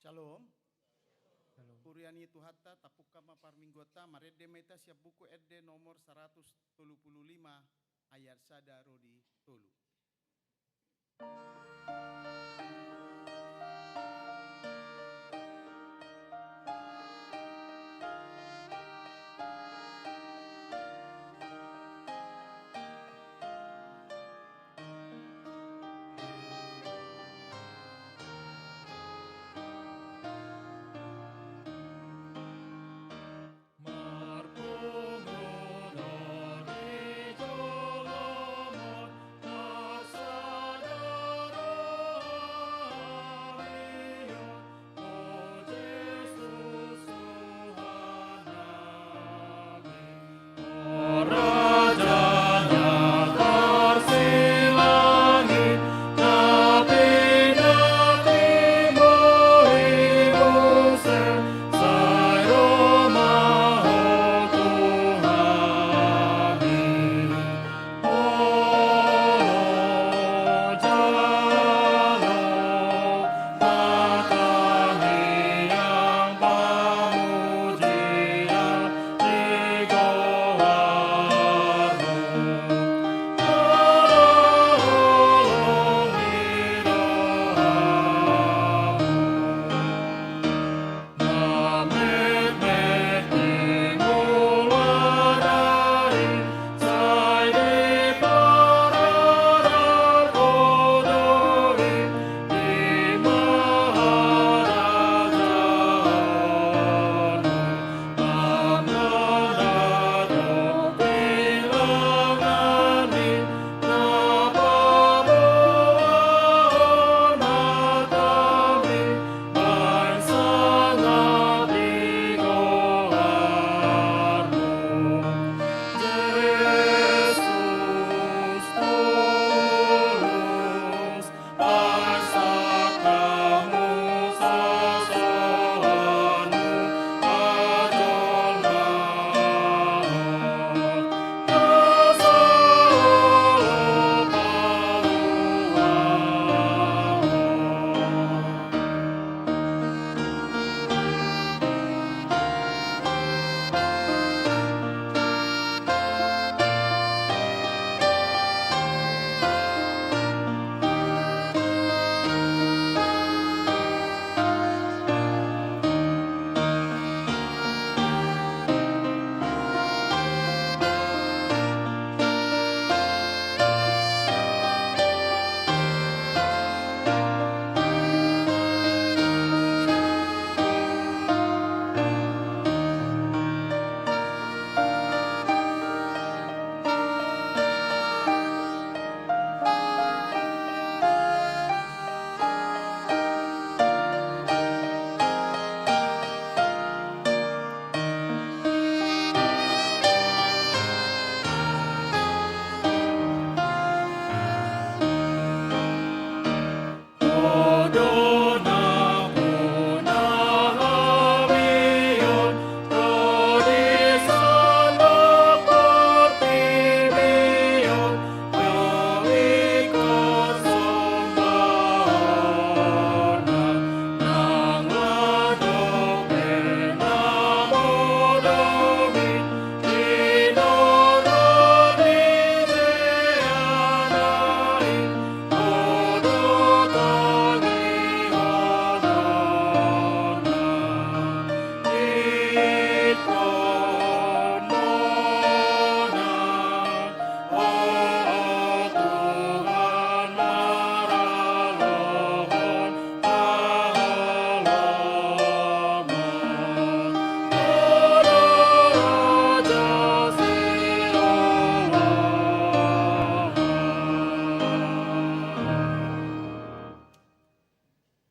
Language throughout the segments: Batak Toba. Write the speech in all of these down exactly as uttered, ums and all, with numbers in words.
Syalom. Syalom. Huria ni Tuhanta, tapungka ma parmingguanta, marende ma hita sian Buku Ende nomor saratus tolu pulu lima, ayat sada ro di tolu.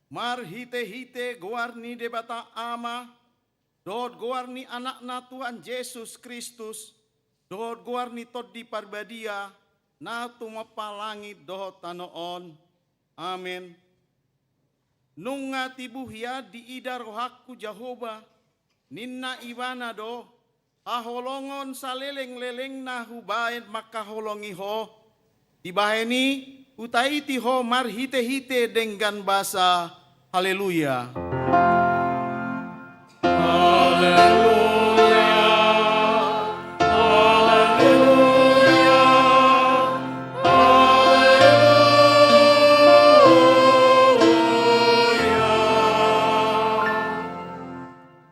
Marhitehite goar ni Debata Ama, dohot goar ni Anakna Tuhan Jesus Kristus, dohot goar ni Tondi Parbadia, na tumompa langit dohot tano on. Amen. Nunga tibu hian diida rohangku Jahowa, ninna Ibana do, haholongon salelenglelengna hubahen mangkaholongi ho, dibahen i hutaiti ho marhitehite denggan basa. Haleluya.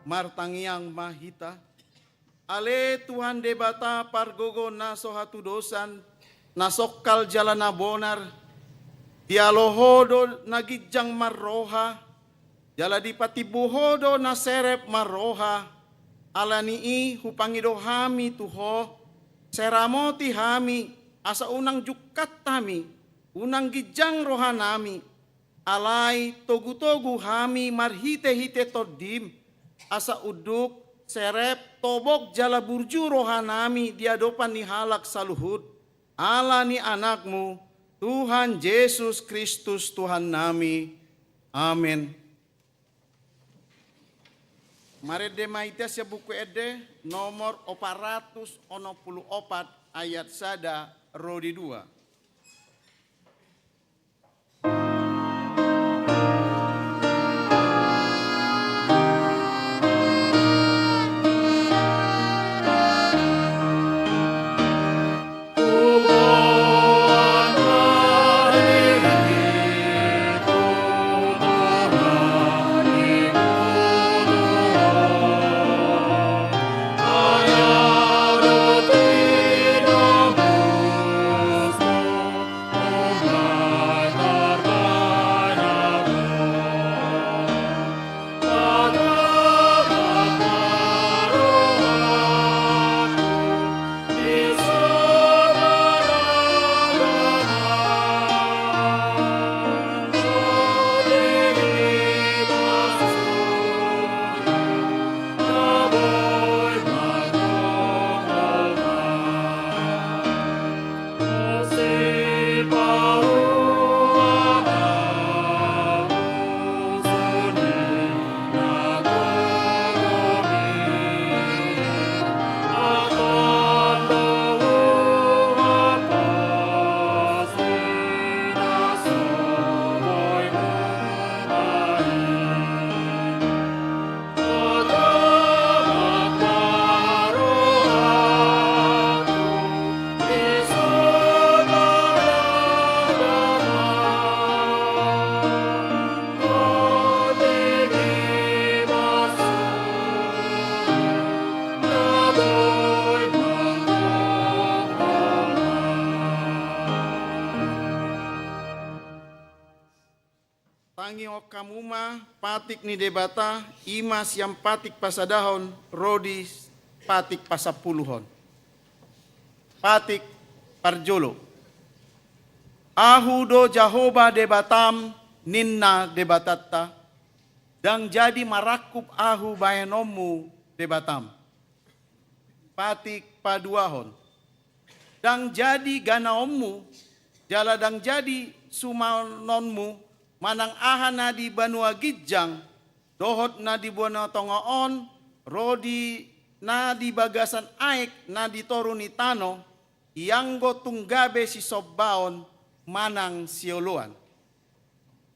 Martangiang ma hita. Ale Tuhan Debata pargogo na so hatudosan, na songkal jala na bonar, dialo Ho do na ginjang marroha, jala dipatimbo Ho do na serep marroha. Ala ni i hupangido hami tu Ho, seramoti hami, asa unang jungkat hami, unang ginjang rohanami. Alai togu-togu hami marhite-hite Tondim, asa unduk, serep, tobok jala burju rohanami di adopan ni halak saluhut, ala ni Anakmu, Tuhan Jesus Kristus Tuhannami. Amen. Marende ma hita sian Buku Ende nomor opat ratus onom pulu opat, ayat sada ro di dua. Tangihon hamu ma patik ni Debata, i ma sian patik pasadahon ro di patik pasampuluhon. Patik parjolo. Ahu do Jahowa Debatam, ninna Debatanta, ndang jadi marangkup ahu bahenonmu Debatam. Patik paduahon. Ndang jadi ganaonmu, jala ndang jadi sumanonmu, manang aha na di banua ginjang, dohot na di banua tonga on, ro di na di bagasan aek na di toru ni tano, ianggo tung gabe sisombaon manang sioloan.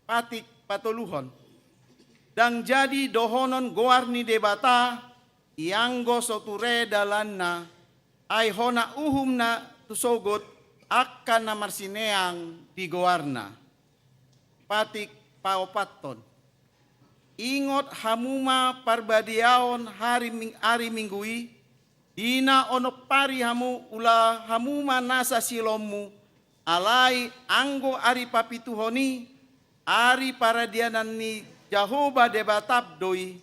Patik patoluhon. Ndang jadi dohonon goar ni Debata, ianggo so ture dalanna, ai hona uhumna tu sogot angka na marsineang di goarna. Patik paopathon. Ingot hamu ma parbadiaon hari Ming-, ari Minggu i, di na onom ari hamu ula hamu ma nasa siolonmu, alai anggo ari papituhon i, ari paradianan ni Jahowa Debatam do i,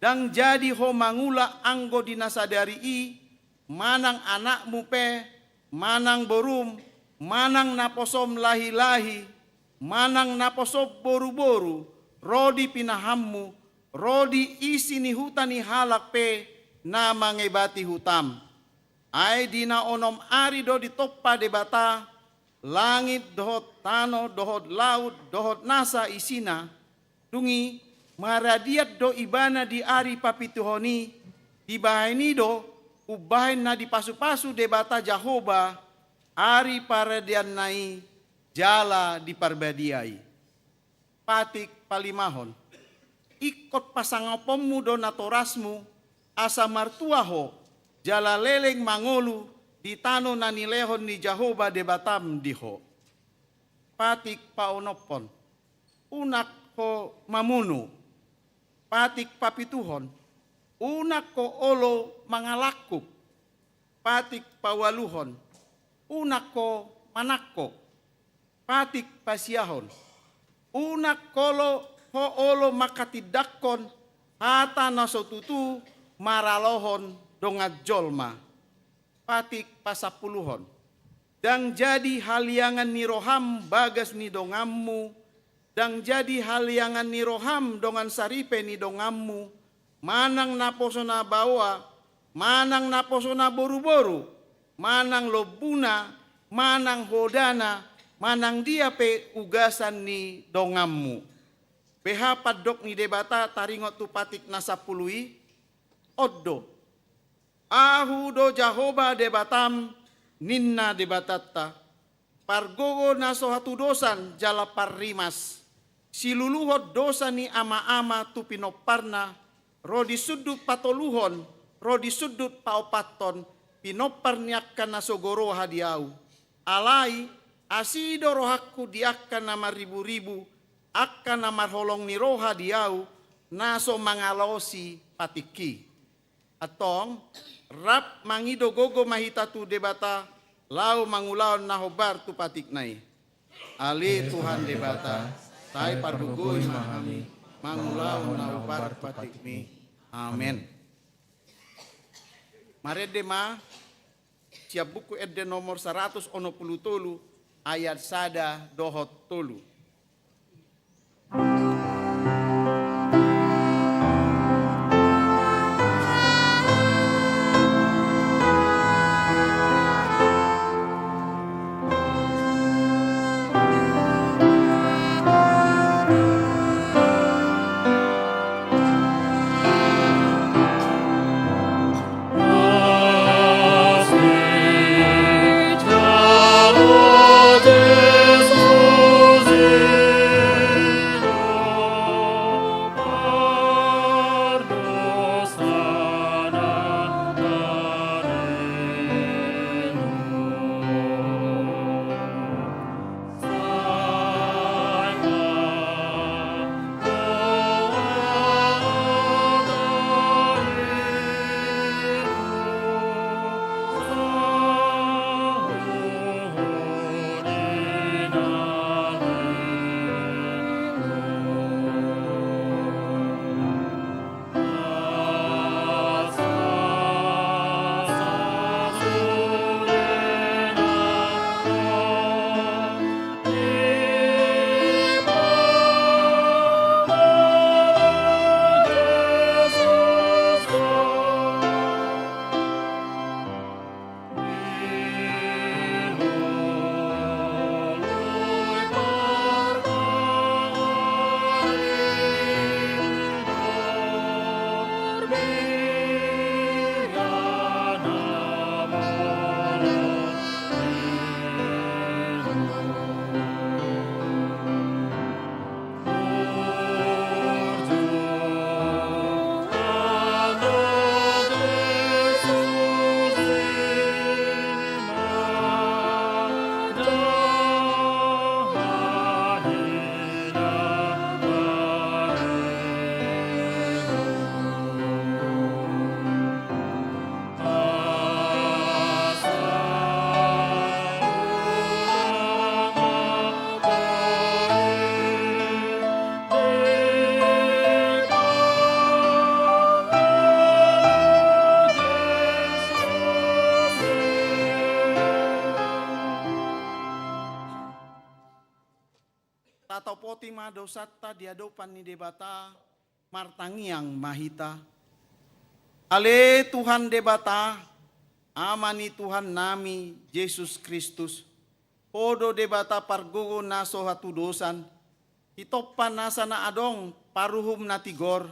ndang jadi ho mangula anggo di na sadari i, manang anakmu pe, manang borum, manang naposom lahi-lahi, manang naposom boru-boru, ro di pinahanmu, ro di isi ni huta ni halak pe na mangebati hutam. Ai di na onom ari do ditompa Debata langit dohot tano dohot laut dohot nasa isina, dung i maradian do ibana di ari papituhon i, dibahen i do umbahen na dipasu-pasu Debata Jahowa ari paradianna i jala di parbadia i. Patik palimahon. Ingkon pasangaponmu do natorasmu, asa martua ho, jala leleng mangolu di tano na nilehon ni Jahowa Debatam di ho. Patik paonomhon. Unang ho mamunu. Patik papituhon. Unang ho olo mangalangkup, patik paualuhon. Unang ho manangko, patik pasiahon. Unang olo, ho olo manghatindanghon hata na so tutu maralohon dongan jolma, patik pasampuluhon. Ndang jadi haliangan ni roham bagas ni donganmu, ndang jadi haliangan ni roham dongan saripe ni donganmu, manang naposo na baoa, manang naposo na boruboru, manang lombuna, manang hodana, manang dia pe ugasan ni donganmu. Beha pandok ni Debata taringot tu patik na sampulu i? On do: Ahu do Jahowa Debatam, ninna Debatanta, pargogo na so hatudosan jala parrimas, siluluhon dosa ni amaama tu pinomparna, ro di sundut patoluhon, ro di sundut paopathon, pinompar ni angka na so goroha di ahu. Alai, asi do rohangku di angka na marriburibu, angka na marholong ni roha di ahu, na so mangalaosi patikki. Antong, rap mangido gogo ma hita tu Debata, laho mangulahon na hombar tu patikna i. Ale Tuhan Debata, sai pargogoi ma hami, mangulahon na hombar tu patikmi. Amen. Marende ma sian Buku Ende nomor saratus onom pulu tolu, ayat sada dohot tolu. Tatopoti ma dosanta di adopan ni Debata. Martangiang ma hita. Ale Tuhan Debata, Ama ni Tuhannami Jesus Kristus, Ho do Debata pargogo na so hatudosan, sitompa nasa na adong paruhum na tigor,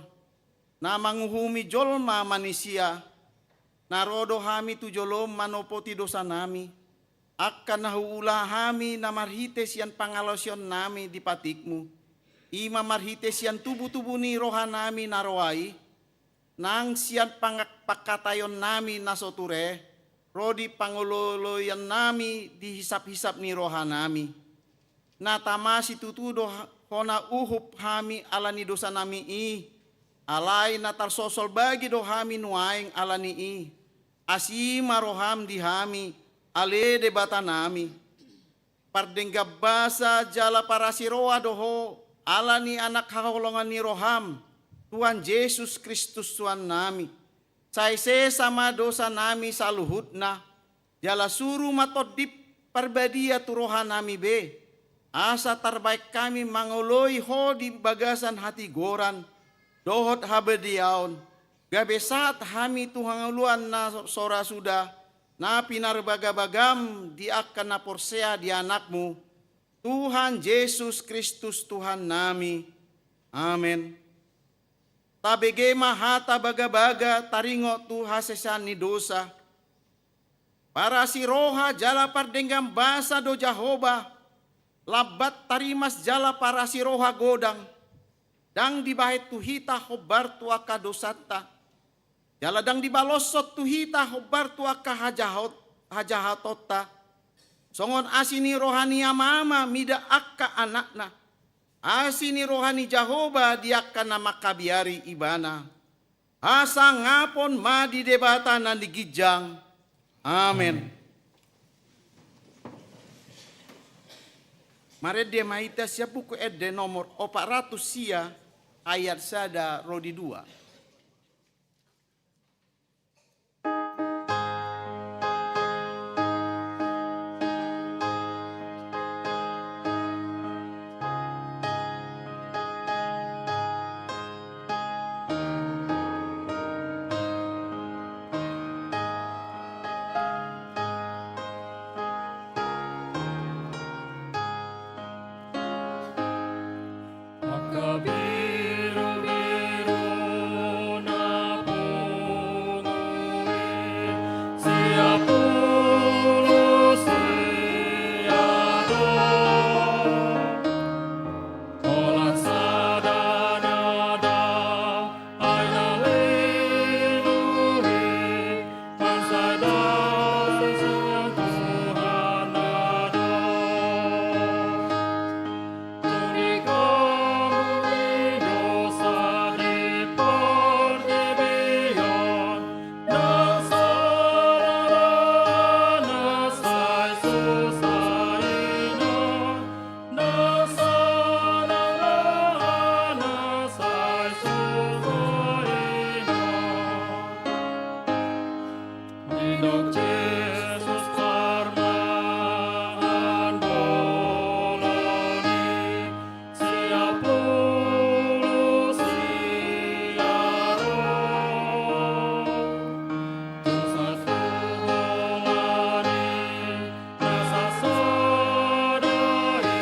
na manguhumi jolma manisia. Na ro do hami tu jolom manopoti dosanami, angka na huula hami na marhite sian pangalaosionnami di patikmu, i ma marhite sian tubutubu ni rohanami na roa i, nang sian pang-, pangkataionnami na so ture, ro di pangolooloionnami di hisaphisap ni rohanami. Na tama situtu do ha-, hona uhum hami ala ni dosanami i, Alai na tarsosol bagi do hami nuaeng ala ni i. Asi ma roham di hami, ale Debatanami. Pardenggan basa jala parasi roha do Ho, ala ni Anak haholongan ni roham, Tuhan Jesus Kristus Tuhannami. Sai sesa ma dosanami saluhutna, jala suru ma Tondi Parbadia tu rohanami be, asa tarbaen hami mangoloi Ho di bagasan hatigoran dohot habadiaon, gabe sahat hami tu hangoluan na so ra suda, na pinarbagabagam di angka na porsea di Anakmu, Tuhan Jesus Kristus Tuhannami. Amen. Tabege ma hata bagabaga taringot tu hasesaan ni dosa. Parasi roha jala pardenggan basa do Jahowa, lambat tarimas jala parasi roha godang. Ndang dibahen tu hita hombar tu angka dosanta, jala ndang dibaloshon tu hita hombar tu angka hajahot-, hajahatonta. Songon asi ni roha ni amaama mida angka anakna, asi ni roha ni Jahowa di angka na mangkabiari ibana. Hasangapon ma di Debata na di ginjang. Amen. Marende ma hita sian Buku Ende nomor opat ratus sia, ayat sada ro di dua. Angka birubiru na pungu i sia pulu sia do. Holan sada nada ai na lilu i, mansai dao sian Tuhan nada. Didok Jesus parmahan bolon i, sia pulu sia ro. Tung sahat tu holan i na sasada i,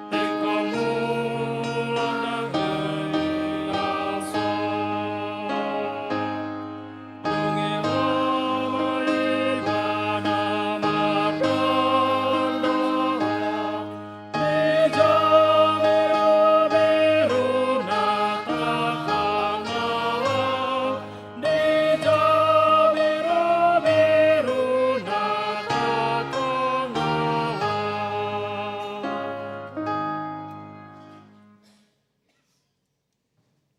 ingkon mulak nang di aso.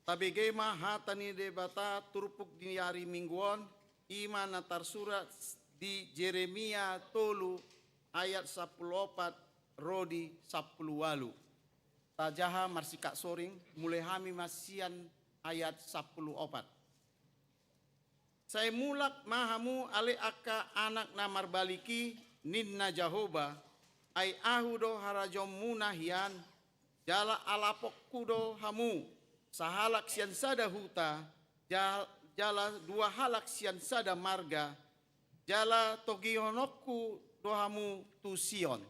Tabege ma hata ni Debata turpuk di ari Minggu on, i ma na tarsurat di Jeremia tolu ayat sampulu opat ro di sampulu ualu. Tajaha marsikak soring, mulai hami ma sian ayat sampulu opat. Sai mulak ma hamu ale angka anak na marbalik i, ninna Jahowa, ai Ahu do harajaonmuna hian, jala alaponku do hamu, sahalak sian sada huta, ja-, jala dua halak sian sada marga, jala togihononku do hamu tu Sion.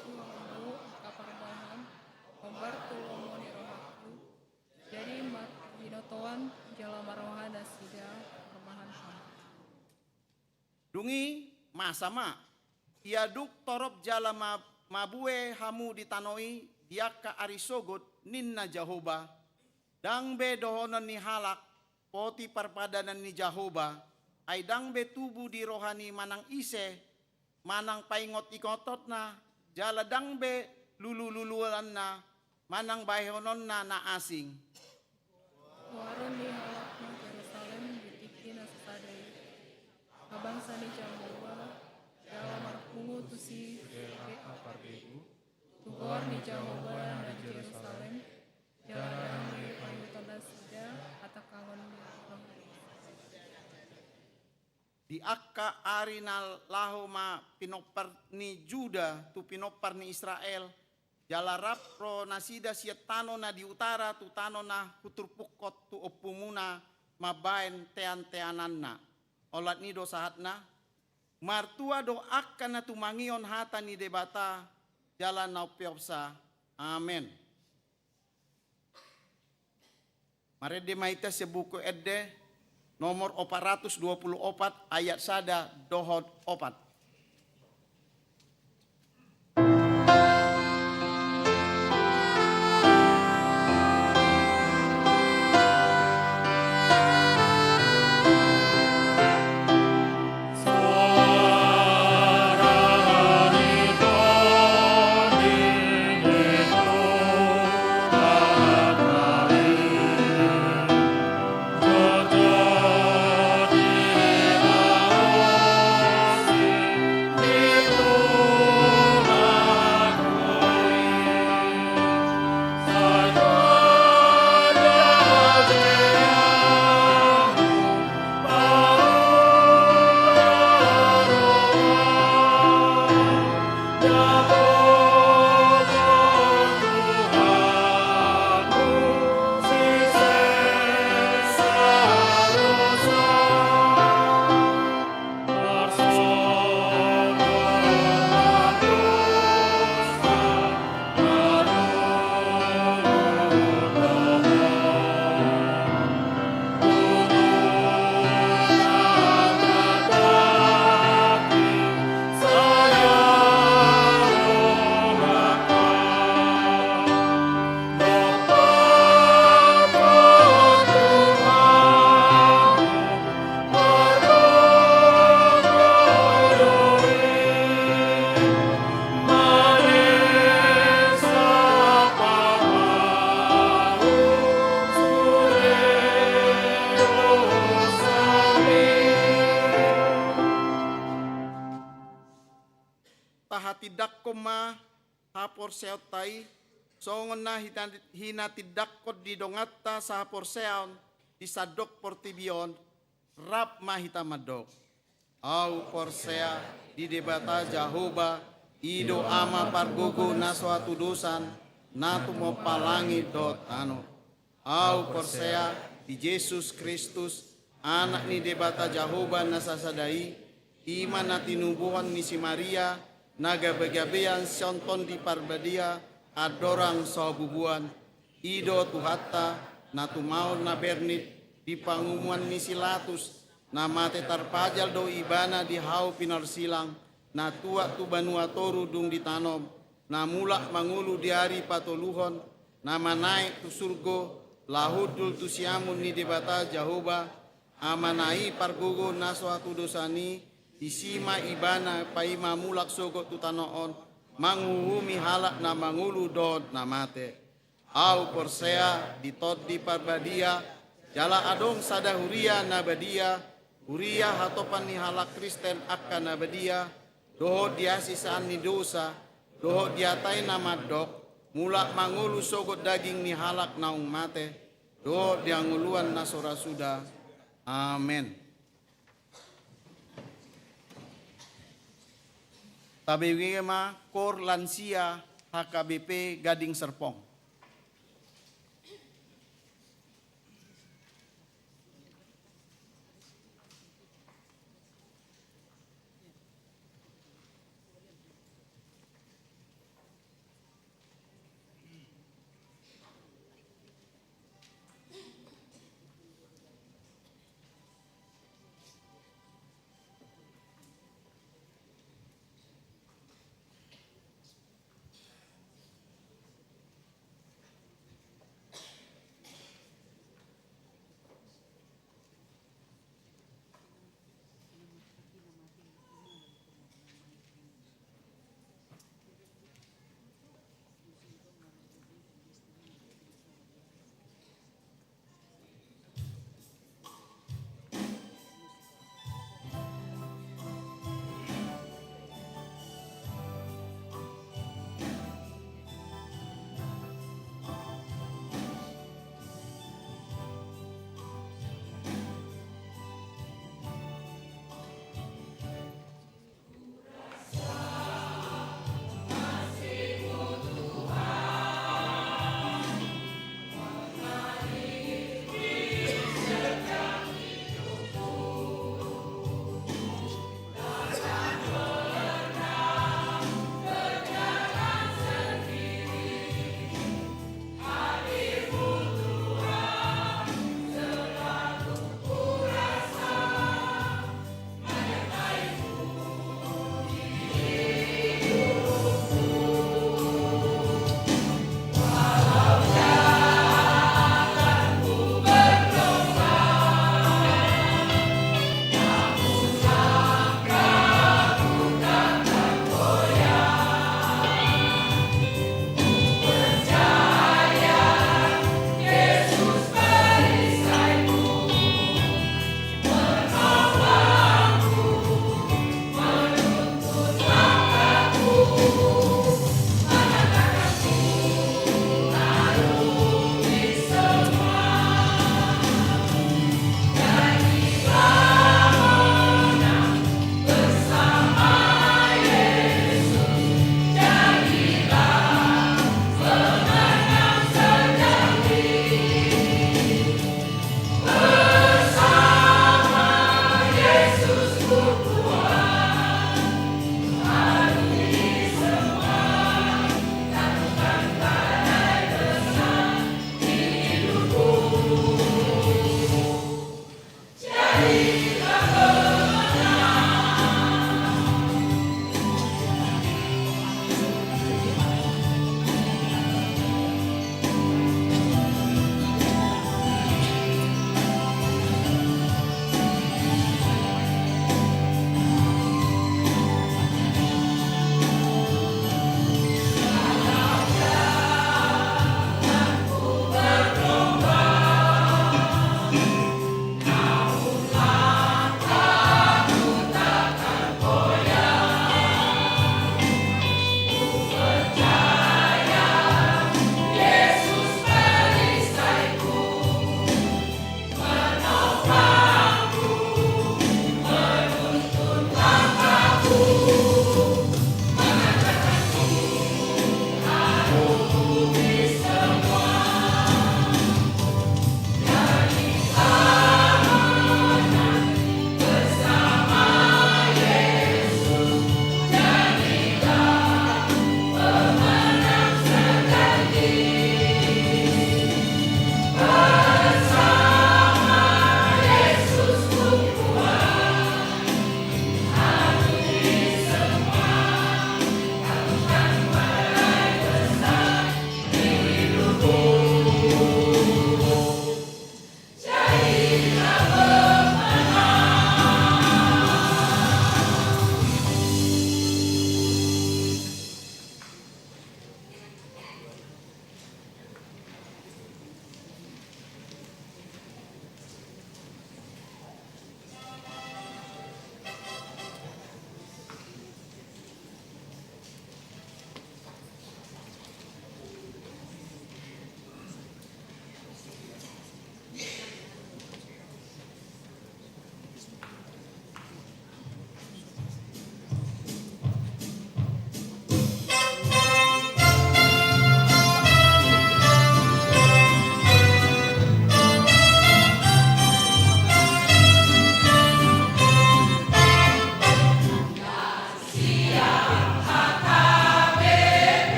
Tuhan, angka parmahan, hombar tu lomo ni rohangku, jadi ma binotoan jala marroha nasida parmahan hamu. Dung i masa ma, ia dung torop jala ma-, mabue hamu di tano i di angka ari sogot, ninna Jahowa, ndang be dohonon ni halak, poti parpadanan ni Jahowa, ai ndang be tubu di roha ni manang ise, manang paingot-ingotonna, jala ndang be lulululuanna, manang bahenonna na asing. Goaron ni halak na Jerusalem di tingki na sasada i, habangsa ni Jahowa, jala marpungu tusi tu angka parbegu, tu goar ni Jahowa na di Jerusalem, jala ndang be paihutonna nasida hatangkangon ni roha. Di angka ari na laho ma pinompar ni Juda tu pinompar ni Israel, jala rap ro nasida sian tano na di utara tu tano na huturpukkon tu ompumuna mambahen teanteananna. Olat ni do sahatna, martua do angka na tumangihon hata ni Debata jala na umpeopsa. Amen. Marende ma hita sian Buku Ende nomor opat ratus dua puluh opat, ayat sada dohot opat. Tahatindangkon ma haporseaonta i, songon na hita-, hinatindangkon ni donganta sahaporseaon di sandok portibi on, rap ma hita mandok. Ahu porsea di Debata Jahowa, i do Ama pargogo na so hatudosan, na tumompa langit dohot tano. Ahu porsea di Jesus Kristus, Anak ni Debata Jahowa na sasada i, i ma na tinubuhon ni si Maria, na gabegabean sian Tondi Parbadia, andorang so habubuan. I do Tuhanta, na tumaon na bernit di pangumuan ni si Latus, na mate tarpajal do Ibana di hau pinarsilang, na tuat tu banua toru dung ditanom, na mulak mangolu di ari patoluhon, na manaek tu surgo, laho hundul tu siamun ni Debata Jahowa, Amana i pargogo na so hatudosan i, disi ma Ibana paima mulak sogot tu tano on, manguhumi halak na mangolu dohot na mate. Ahu porsea di Tondi Parbadia, jala adong sada huria na badia, huria hatopan ni halak Kristen angka na badia, dohot di hasesaan ni dosa, dohot di atai na mandok, mulak mangolu sogot daging ni halak naung mate, dohot di hangoluan na so ra suda. Amen. Tabege ma kor lansia H K B P Gading Serpong.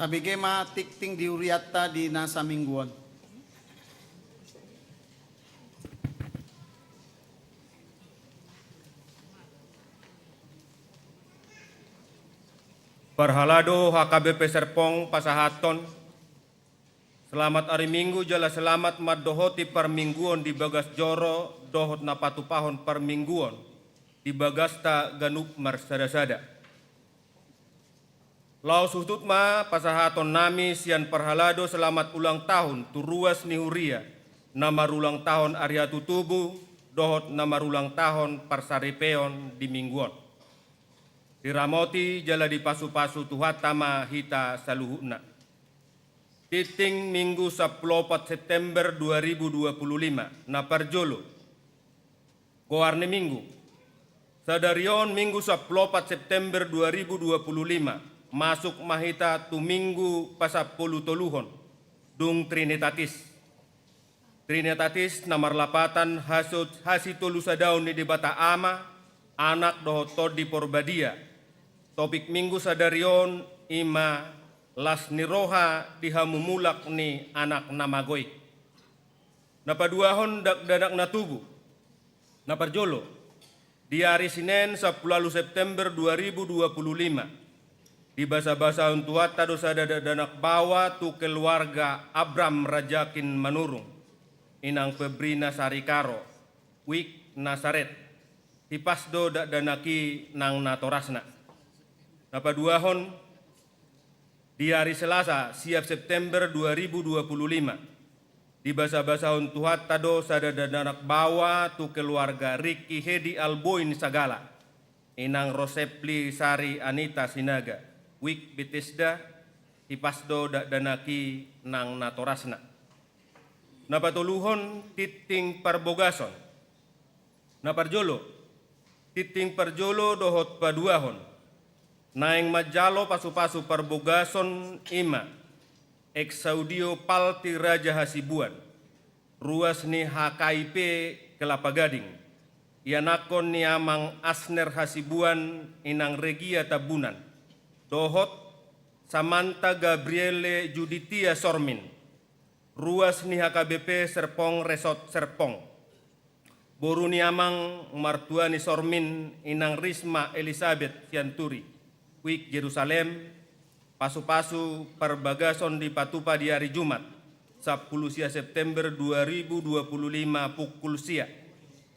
Tabege ma tingting di hurianta di na saminggu on. Parhalado H K B P Serpong pasahathon selamat ari Minggu jala selamat mandohoti parmingguon di bagas joro dohot na patupahon parmingguon di bagasta ganup marsadasada. Laos huhut ma pasahatonnami sian parhalado selamat ulang tahun tu ruas ni huria na marulang tahun ari hatutubu dohot na marulang tahun parsaripeon di minggu on. Diramoti jala dipasupasu Tuhanta ma hita saluhutna. Tingting Minggu sampulu opat September dua ribu dua puluh lima, na parjolo. Goar ni Minggu. Sadari on Minggu sampulu opat September dua ribu dua puluh lima, masuk ma hita tu Minggu pasampulu toluhon, dung Trinitatis. Trinitatis na marlapatan haso-, hasitolusadaon ni Debata Ama, Anak dohot Tondi Porbadia. Topik Minggu sadari on i ma las ni roha di hamumulak ni anak na mago i. Na paduahon dakdanak na tubu. Na parjolo, di ari Sinen sampulu ualu September dua ribu dua puluh lima, dibasabasahon Tuhanta do sada dakdanak baoa tu keluarga Abram Rajakin Manurung, inang Febrina Sari Karo, Wik Nasaret, hipas do dakdanak i nang natorasna. Na paduahon, di ari Selasa sia September dua ribu dua puluh lima, dibasabasahon Tuhanta do sada dakdanak baoa tu keluarga Riki Hedi Alboin Sagala, inang Rosepli Sari Anita Sinaga, Wik Betesda, hipas do dakdanak i nang natorasna. Na patoluhon, tingting parbogason. Na parjolo, tingting parjolo dohot paduahon. Naeng manjalo pasupasu parbogason i ma Exaudio Palti Raja Hasibuan, ruas ni H K I P Kelapa Gading, ianakhon ni amang Asner Hasibuan, inang Regia Tambunan, dohot Samantha Gabriele Juditia Sormin, ruas ni H K B P Serpong Resort Serpong. Boru ni amang martua ni Sormin, inang Risma Elisabet Sianturi, Wik Jerusalem, pasupasu parbagason dipatupa di ari Jumat, sampulu sia September dua ribu dua puluh lima pukul sia,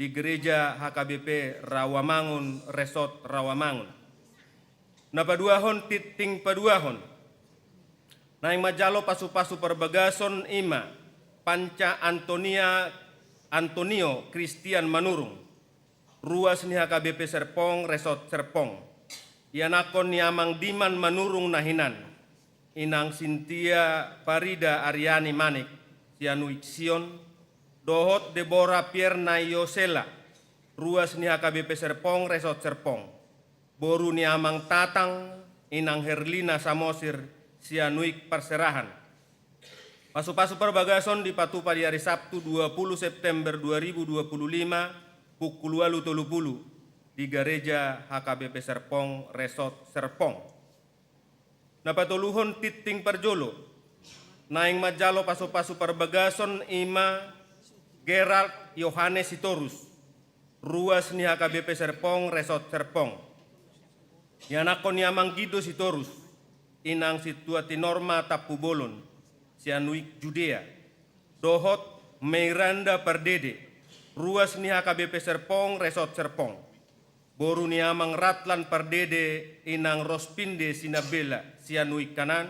di gereja H K B P Rawamangun Resort Rawamangun. Na paduahon, tingting paduahon. Naeng manjalo pasupasu parbagason i ma Panca Antonia, Antonio Kristian Manurung, ruas ni H K B P Serpong Resort Serpong. Ianakhon ni amang Diman Manurung na hinan, inang Sintia Farida Ariani Manik, sian Wik Sion, dohot Debora Pierna Yosela, ruas ni H K B P Serpong Resort Serpong. Boru ni amang Tatang, inang Herlina Samosir, sian Wik Parserahan. Pasupasu parbagason dipatupa di ari Sabtu dua puluh September dua ribu dua puluh lima pukul ualu tolu pulu, di gareja H K B P Serpong Resort Serpong. Na patoluhon, tingting parjolo. Naeng manjalo pasupasu parbagason i ma Gerald Yohanes Sitorus, ruas ni H K B P Serpong Resort Serpong. Ianakhon ni amang Gido Sitorus, inang Sintua Tinorma Tampubolon, sian Wik Judea, dohot Meiranda Pardede, ruas ni H K B P Serpong Resort Serpong. Boru ni amang Ratlan Pardede, inang Rospinde Sinabela, sian Wik Kanan.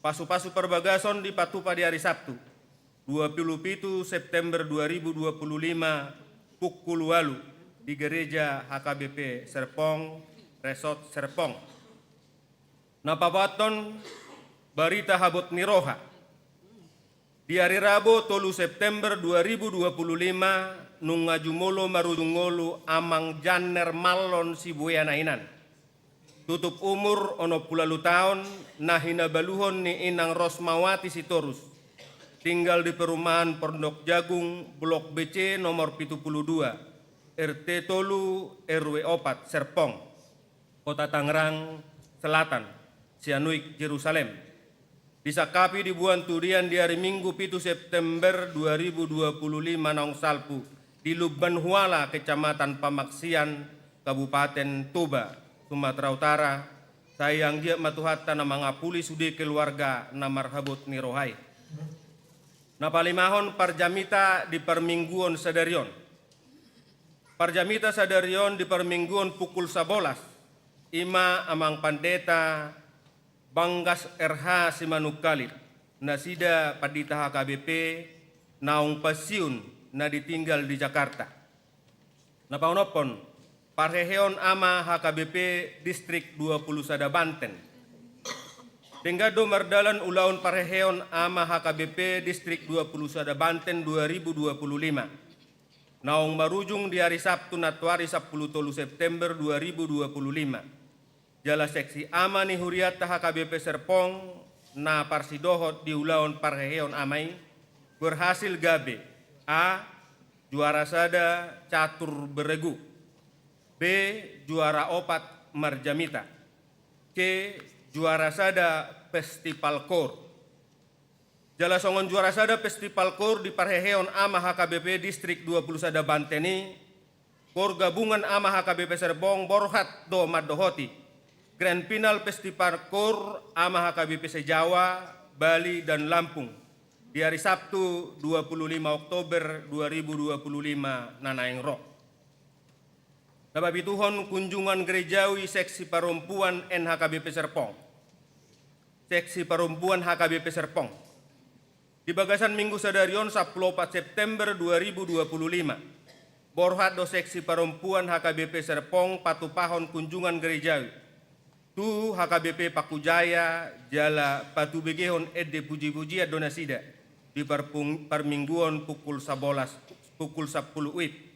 Pasupasu parbagason dipatupa di ari Sabtu dua puluh pitu September dua ribu dua puluh lima pukul ualu, di gereja H K B P Serpong Resort Serpong. Na paopathon, barita habot ni roha. Di ari Rabo tolu September dua ribu dua puluh lima, nunga jumolo marujung ngolu amang Janner Mallon Sibuea na hinan. Tutup umur onom pulu ualu taon, na hinabaluhon ni inang Rosmawati Sitorus. Tinggal di perumahan Pondok Jagung, Blok B C nomor pitu pulu dua, R T tolu, R W opat, Serpong, Kota Tangerang Selatan, sian Wik Jerusalem. Disangkapi diboan tudian di ari Minggu pitu September dua ribu dua puluh lima naung salpu di Lumban Huala, Kecamatan Pamaksian, Kabupaten Toba, Sumatera Utara, sai anggiat ma Tuhanta na mangapuli sude keluarga na marhabot ni roha i. Na palimahon, parjamita di parmingguon sadari on. Parjamita sadari on di parmingguon pukul sabolas, i ma Amang Pandeta Banggas R H Simanungkalit, nasida pandita H K B P naung pensiun na ditinggal di Jakarta. Na paonomhon, parheheon ama H K B P Distrik dua puluh sada Banten. Denggan do mardalan ulaon parheheon ama H K B P Distrik dua puluh sada Banten dua ribu dua puluh lima, naung marujung di ari Sabtu nantoari sampulu tolu September dua ribu dua puluh lima. Jala seksi ama ni hurianta H K B P Serpong na parsidohot di ulaon parheheon ama i berhasil gabe: A, juara sada catur beregu; B, juara opat marjamita; C, juara sada festival koor. Jala songon juara sada festival koor di parheheon ama H K B P Distrik dua puluh sada Banten i, Koor Gabungan Ama H K B P Serpong borhat do mandohoti grand final festival koor Ama H K B P se-Jawa, Bali, dan Lampung di ari Sabtu dua puluh lima Oktober dua ribu dua puluh lima na naeng ro. Na papituhon, kunjungan gerejawi seksi parompuan N H K B P Serpong. Seksi parompuan H K B P Serpong. Di bagasan Minggu sadari on, sampulu opat September dua ribu dua puluh lima, borhat do seksi parompuan H K B P Serpong patupahon kunjungan gerejawi tu H K B P Pangkujaya jala patubegehon ende puji-pujian do nasida di parpung-, parmingguon pukul sabolas, pukul sampulu WIB.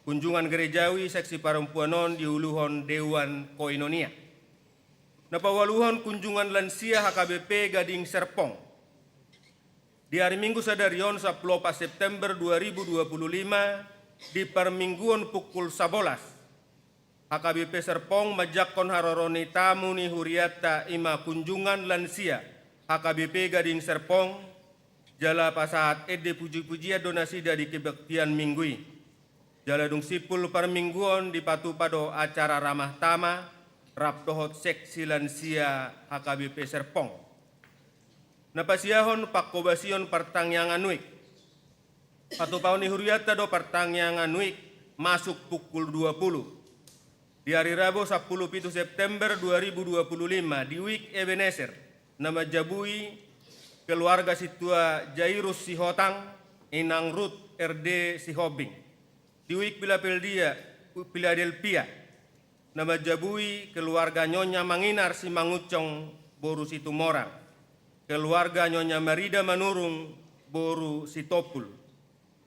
Kunjungan gerejawi seksi parompuan on diuluhon Dewan Koinonia. Na paualuhon, kunjungan lansia H K B P Gading Serpong. Di ari Minggu sadari on, sampulu opat September dua ribu dua puluh lima, di parmingguon pukul sabolas, H K B P Serpong manjangkon haroro ni tamu ni hurianta, i ma kunjungan lansia H K B P Gading Serpong, jala pasahat ende puji-pujian do nasida di kebaktian Minggu i. Jala dung simpul parmingguon, dipatupa do acara ramah tamah rap dohot seksi lansia H K B P Serpong. Na pasiahon, pangkobasion partangiangan WIB. Patupaon ni hurianta do partangiangan WIB masuk pukul dua puluh. Di ari Rabu, sampulu pitu September dua ribu dua puluh lima, di WIB Ebenezer, na manjabui keluarga sintua Jairus Sihotang, inang Rut R D Sihombing. Di WIB Piladelpia, Piladelpia, na manjabui keluarga Nyonya Manginar Simangunsong, boru Situmorang, keluarga Nyonya Marida Manurung, boru Sitompul,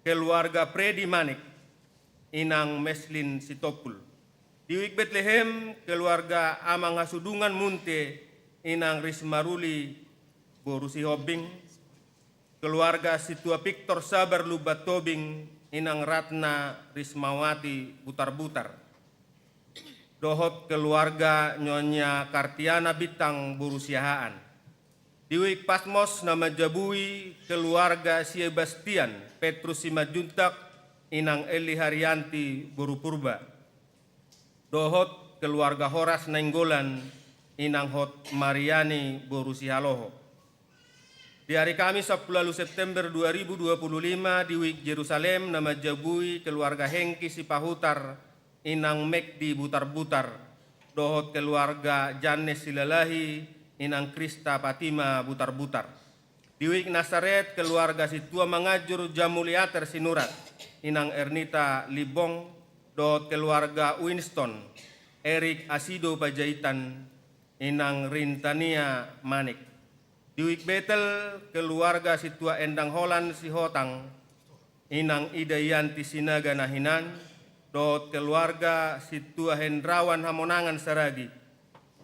keluarga Fredi Manik, inang Meslin Sitompul. Di WIB Betlehem, keluarga Amang Hasudungan Munte, inang Risma Ruli, boru Sihombing, keluarga sintua Victor Sabar Lumban Tobing, inang Ratna Rismawati Butarbutar, dohot keluarga Nyonya Kartiana Bintang, boru Siahaan. Di WIB Patmos, na manjabui keluarga Sebastian Petrus Simanjuntak, inang Eli Haryanti, boru Purba, dohot keluarga Horas Nainggolan, inang Hot Mariani, boru Sihaloho. Di ari Kamis, sampulu ualu September dua ribu dua puluh lima, di WIB Jerusalem, na manjabui keluarga Hengki Sipahutar, inang Mekdi Butarbutar, dohot keluarga Jannes Silalahi, inang Krista Fatima Butarbutar. Di WIB Nasaret, keluarga sintua Manganjur Jamuliater Sinurat, inang Ernita Limbong, dohot keluarga Winston, Erik Asido Panjaitan, inang Rintania Manik. Di WIB Betel, keluarga sintua Endang Holan Sihotang, inang Ida Yanti Sinaga na hinan, dohot keluarga sintua Hendrawan Hamonangan Saragi,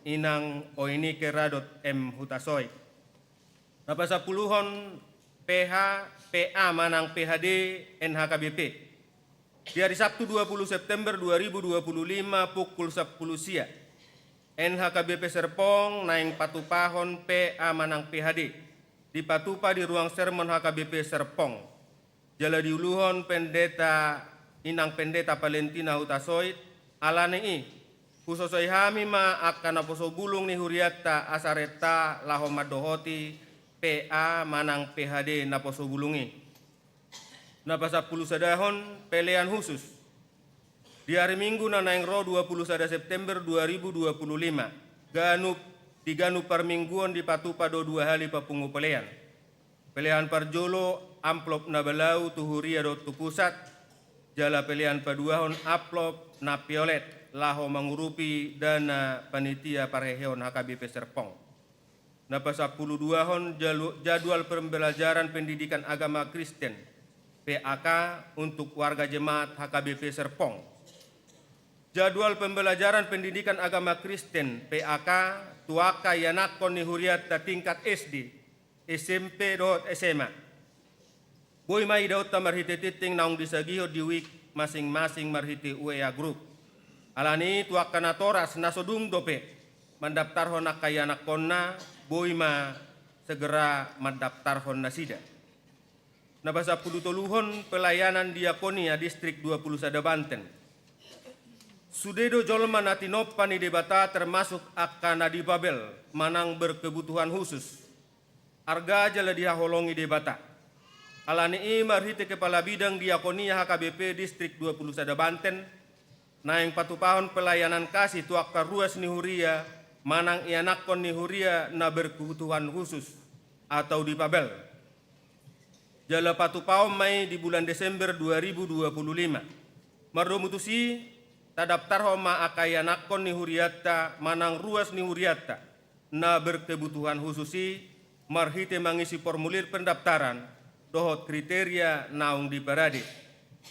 inang Oinike Radot M Hutasoit. Na pasampuluhon, P H, P A manang P H D N H K B P. Di ari Sabtu dua puluh September dua ribu dua puluh lima pukul sampulu sia, N H K B P Serpong naeng patupahon P A manang P H D. dipatupa di ruang sermon H K B P Serpong. Jala diuluhon Pendeta, Inang Pendeta Valentina Hutasoit. Ala ni i, husosoi hami ma angka naposo bulung ni hurianta asa renta laho mandohoti P A manang P H D naposo bulung i. Na pasampulusadahon, pelean husus. Di ari Minggu na naeng ro dua puluh sada September dua ribu dua puluh lima, ganup, di ganup parmingguon dipatupa do dua hali papungu pelean. Pelean parjolo amplop na balau tu huria dohot tu pusat, jala pelean paduahon amplop na violet laho mangurupi dana panitia parheheon H K B P Serpong. Na pasampuluduahon, jalu-, jadwal pembelajaran pendidikan agama Kristen, P A K, untuk warga jemaat H K B P Serpong. Jadwal pembelajaran pendidikan agama Kristen, P A K, tu angka ianakhon ni hurianta tingkat S D, S M P dohot S M A. Boi ma idaonta marhite tingting naung disagihon di wik masing-masing marhite W A group. Ala ni i, tu angka natoras na so dung dope mandaptarhon angka ianakhonna, boi ma segera mandaptarhon nasida. Na pasampulutoluhon, pelayanan diakonia distrik dua puluh sada Banten. Sude do jolma na tinompa ni Debata, termasuk angka na difabel manang berkebutuhan khusus. Arga jala dihaholongi Debata. Ala ni i, marhite kepala bidang diakonia H K B P distrik dua puluh sada Banten, naeng patupahon pelayanan kasih tu angka ruas ni huria manang ianakhon ni huria na berkebutuhan khusus atau difabel. Jala patupahon ma i di bulan Desember dua ribu dua puluh lima. Mardomu tusi, tadaptarhon ma angka ianakhon ni hurianta manang ruas ni hurianta na berkebutuhan khusus i marhite mangisi formulir pendaftaran dohot kriteria naung diparade.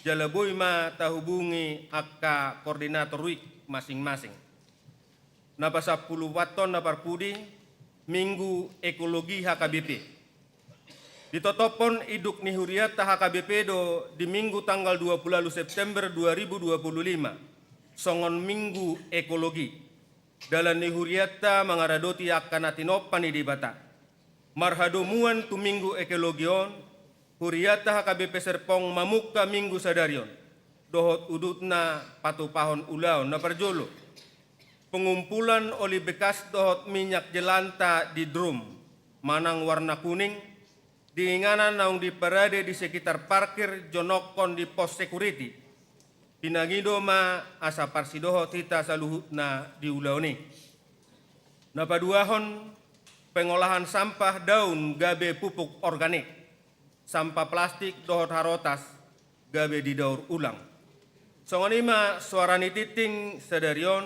Jala boi ma tahubungi angka koordinator wik masing-masing. Na pasampuluopathon, na parpudi, Minggu Ekologi H K B P. Ditotophon induk ni hurianta H K B P do di Minggu tanggal dua puluh ualu September dua ribu dua puluh lima songon Minggu Ekologi. Dalan ni hurianta mangaradoti angka na tinompa ni Debata. Marhadomuan tu Minggu Ekologi on, hurianta H K B P Serpong mamungka Minggu sadari on dohot udutna patupahon ulaon. Na parjolo, pengumpulan oli bekas dohot minyak jelanta di drum manang warna kuning, di inganan naung diparade di sekitar parkir, jonokhon di pos security. Pinangido ma asa parsidohot hita saluhutna di ulaon i. Na paduahon, pengolahan sampah daun gabe pupuk organik, sampah plastik dohot harotas gabe didaur ulang. Songon i ma suara ni tingting sadari on,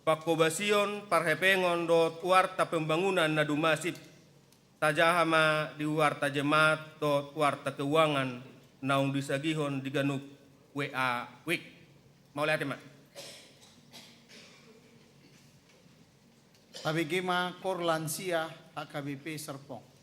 panghobasion, parhepengon dohot warta pembangunan na dumasip. Tajaha ma di warta jemaat dohot warta keuangan naung disagihon di ganup W A wik. Mauliate ma. Tabege ma Kor Lansia H K B P Serpong.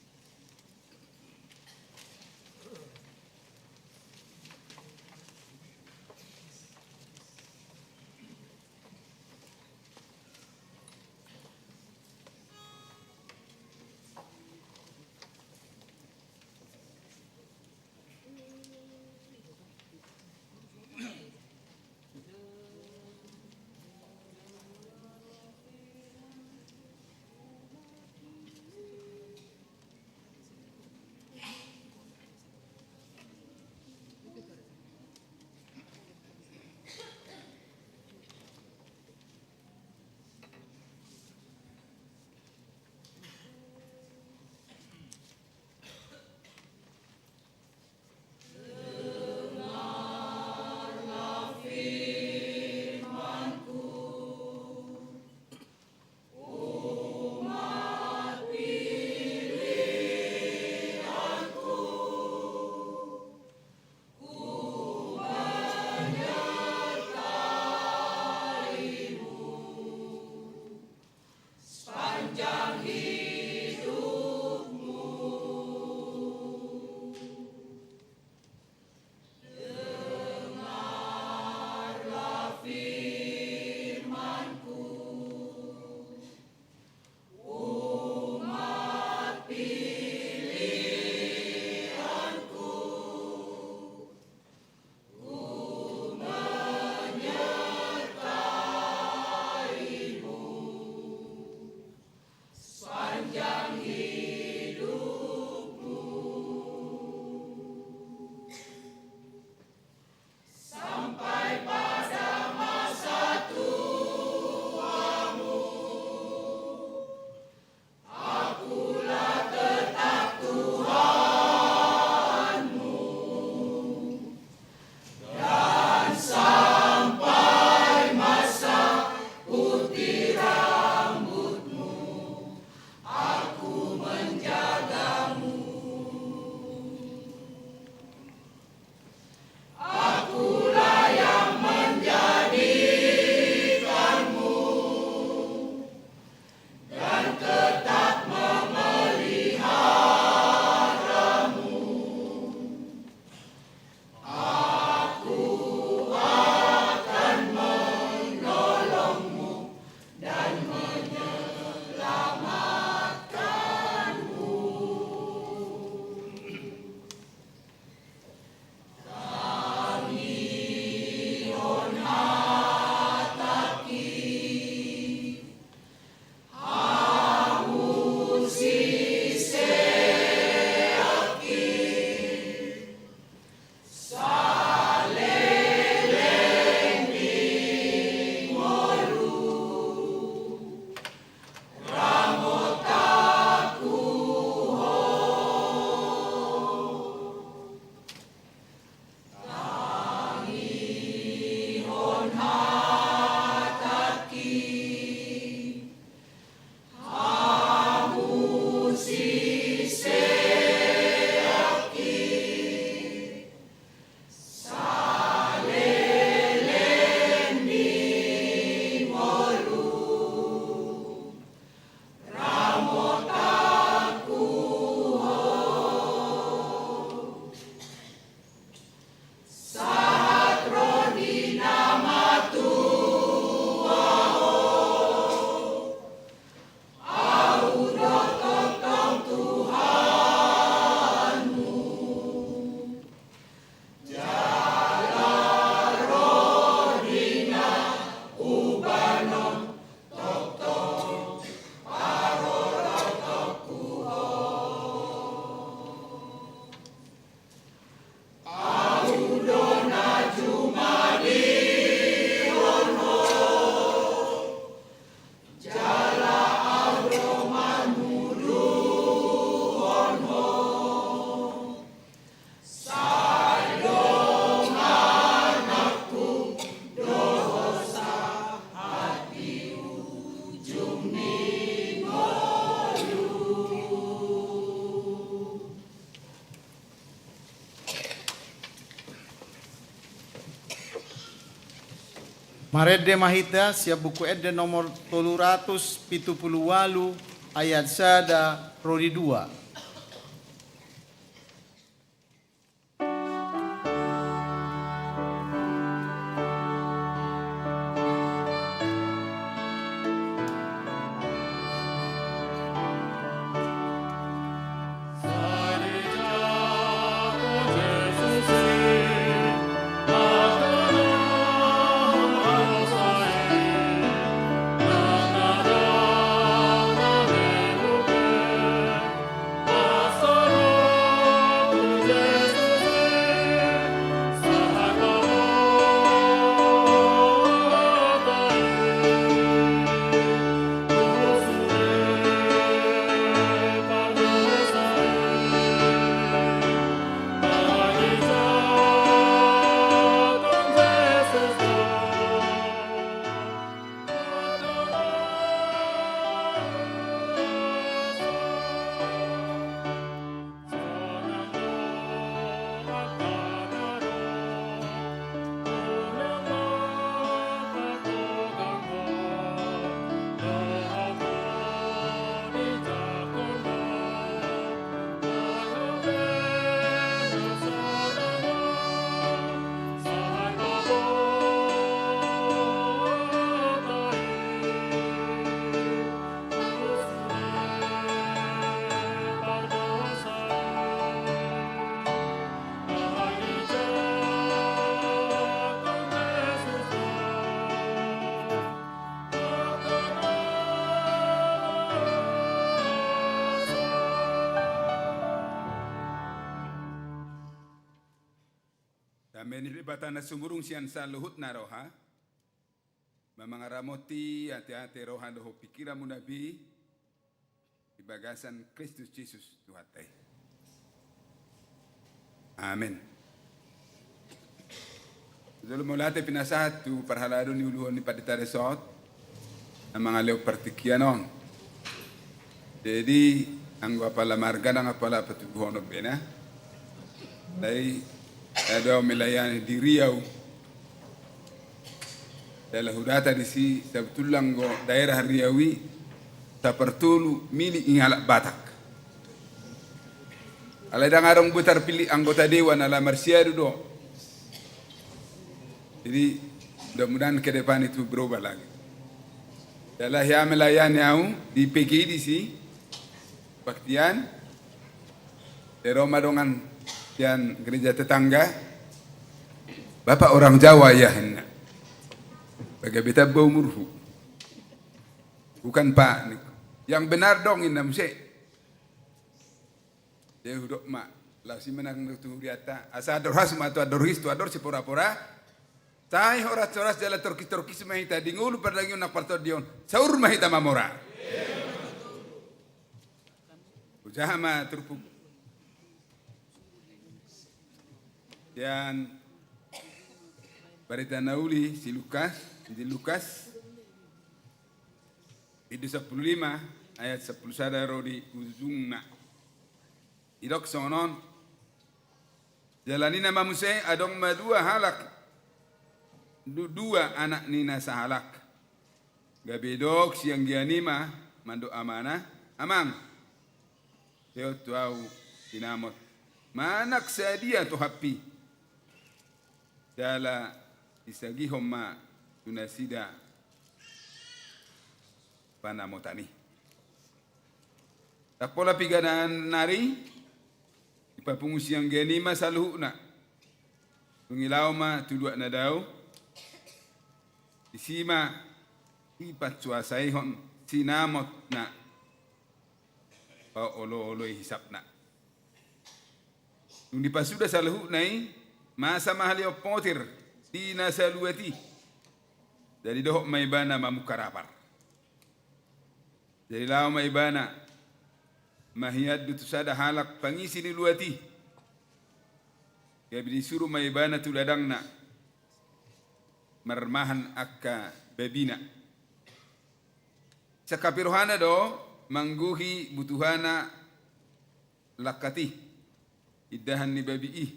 Marende ma hita sian Buku Ende nomor tolu ratus pitu pulu ualu, ayat sada ro di dua. Dame ni Debata na sumurung sian saluhutna roha, ma mangaramoti ateate roha dohot pingkiranmuna be di bagasan Kristus Jesus Tuhanta i. Amen. Jolo mauliate pinasahat tu parhalado niuluhon ni pandita dison na mangalehon partingkian on. Jadi anggo apala marga nang apala patuduhonon be na, alai adong ma i layani di Riau. Jala hudata disi, sabotulna anggo daerah Riau i sapartolu milik ni halak Batak. Alai ndang adong be tarpillit anggota dewan ala marsiadu do. Jadi mudah-mudahan ke depan itu berubah lagi. Jala hea ma i layani au di P G I disi, kebaktian. Ro ma dongan sian gereja tetangga, "Bapak orang Jawa ya?" ninna. "Gabe tamba umurhu." "Bukan, Pak," ningku. "Yang benar dong," ninna muse. Jadi hudok ma, laos i ma nang tu hurianta, asa andor has ma tu andor his, tu andor sipora-pora. Sai horas-horas jala torkis-torkis ma hita di ngolu pardagingon nang partondion, saur ma hita mamora. Hujaha ma turpuk sian Barita na Uli si Lukas, Injil Lukas, bindu sampulu lima, ayat sampulu sada ro di ujungna. Didok songon on: Jala ninna ma muse, "Adong ma dua halak, du-, dua anak ni na sahalak." Gabe didok sianggian i ma mandok amana, "Amang, lehon tu au sinamot manang sadia tohap i, jala disagihon ma tu nasida panamotan i." Ndang pola piga nari, dipapungu sianggian i ma saluhutna. Dung i laho ma tu luat na dao, disi ma dipansuasaihon sinamotna paoloi-oloi hisapna. Dung dipasuda saluhutna i, masa ma halehon potir di na saluat i. Jadi dohot ma ibana mamungka rapar. Jadi laho ma ibana mangiandu tu sada halak pangisi ni luat i. Gabe disuru ma ibana tu ladangna marmahan angka babina. Sangkap ni rohana do manggohi butuhana langkat i, indahan ni babi i.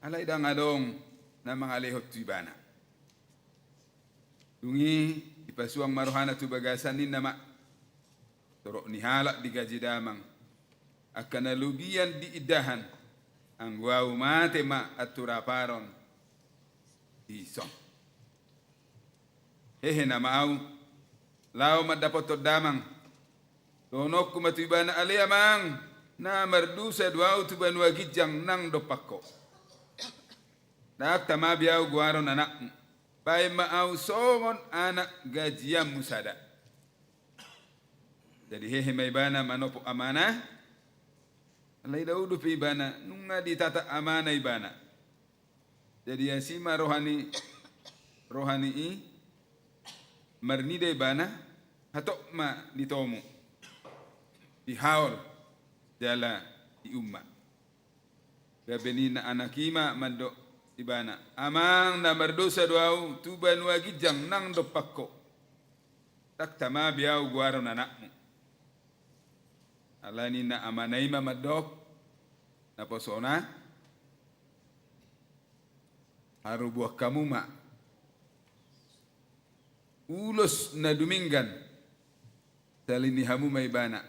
Alai ndang adong na mangalehon tu ibana. Dung i dipasuang ma rohana tu bagasan, ninna ma: Torop ni halak digaji damang, angka na lobian diindahan, anggo ahu mate ma anturaparon dison. Hehe nama ahu, laho mandapothon damang. Dohononku ma tu ibana: Ale amang, na mardosa do ahu tu banua ginjang nang dompak ho. Ndang tama be ahu goaron anakmu. Baen ma ahu songon anak gajianmu sada. Jadi hehe ma ibana manopot amana. Alai dao dope ibana, nunga ditata amana ibana. Jadi asi ma roha ni, roha ni i, marnida ibana, hatop ma ditomu, dihaol jala diumma. Gabe ninna anak i ma mandok ibana: Amang, na mardosa do ahu tu banua ginjang nang dompak ho. Ndang tama be ahu goaron anakmu. Alai ninna amana i ma mandok naposona: Haroboan hamu ma ulos na dumenggan, salini hamu ma ibana,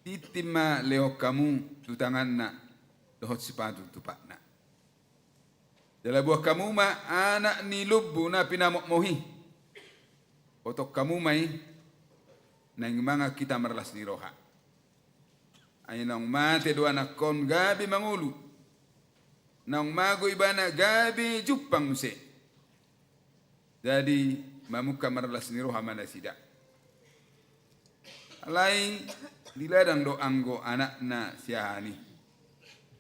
tintin ma lehon hamu tu tanganna dohot sipatu tu patna. Jala boan hamu ma anak ni lombu na pinamokmok i. Botohon hamu ma i, naeng mangan hita marlas ni roha. Ai naung mate do anakkon gabe mangolu. Naung mago ibana gabe jumpang muse. Jadi mamungka marlas ni roha ma nasida. Alai diladang do anggo anakna siahaan i.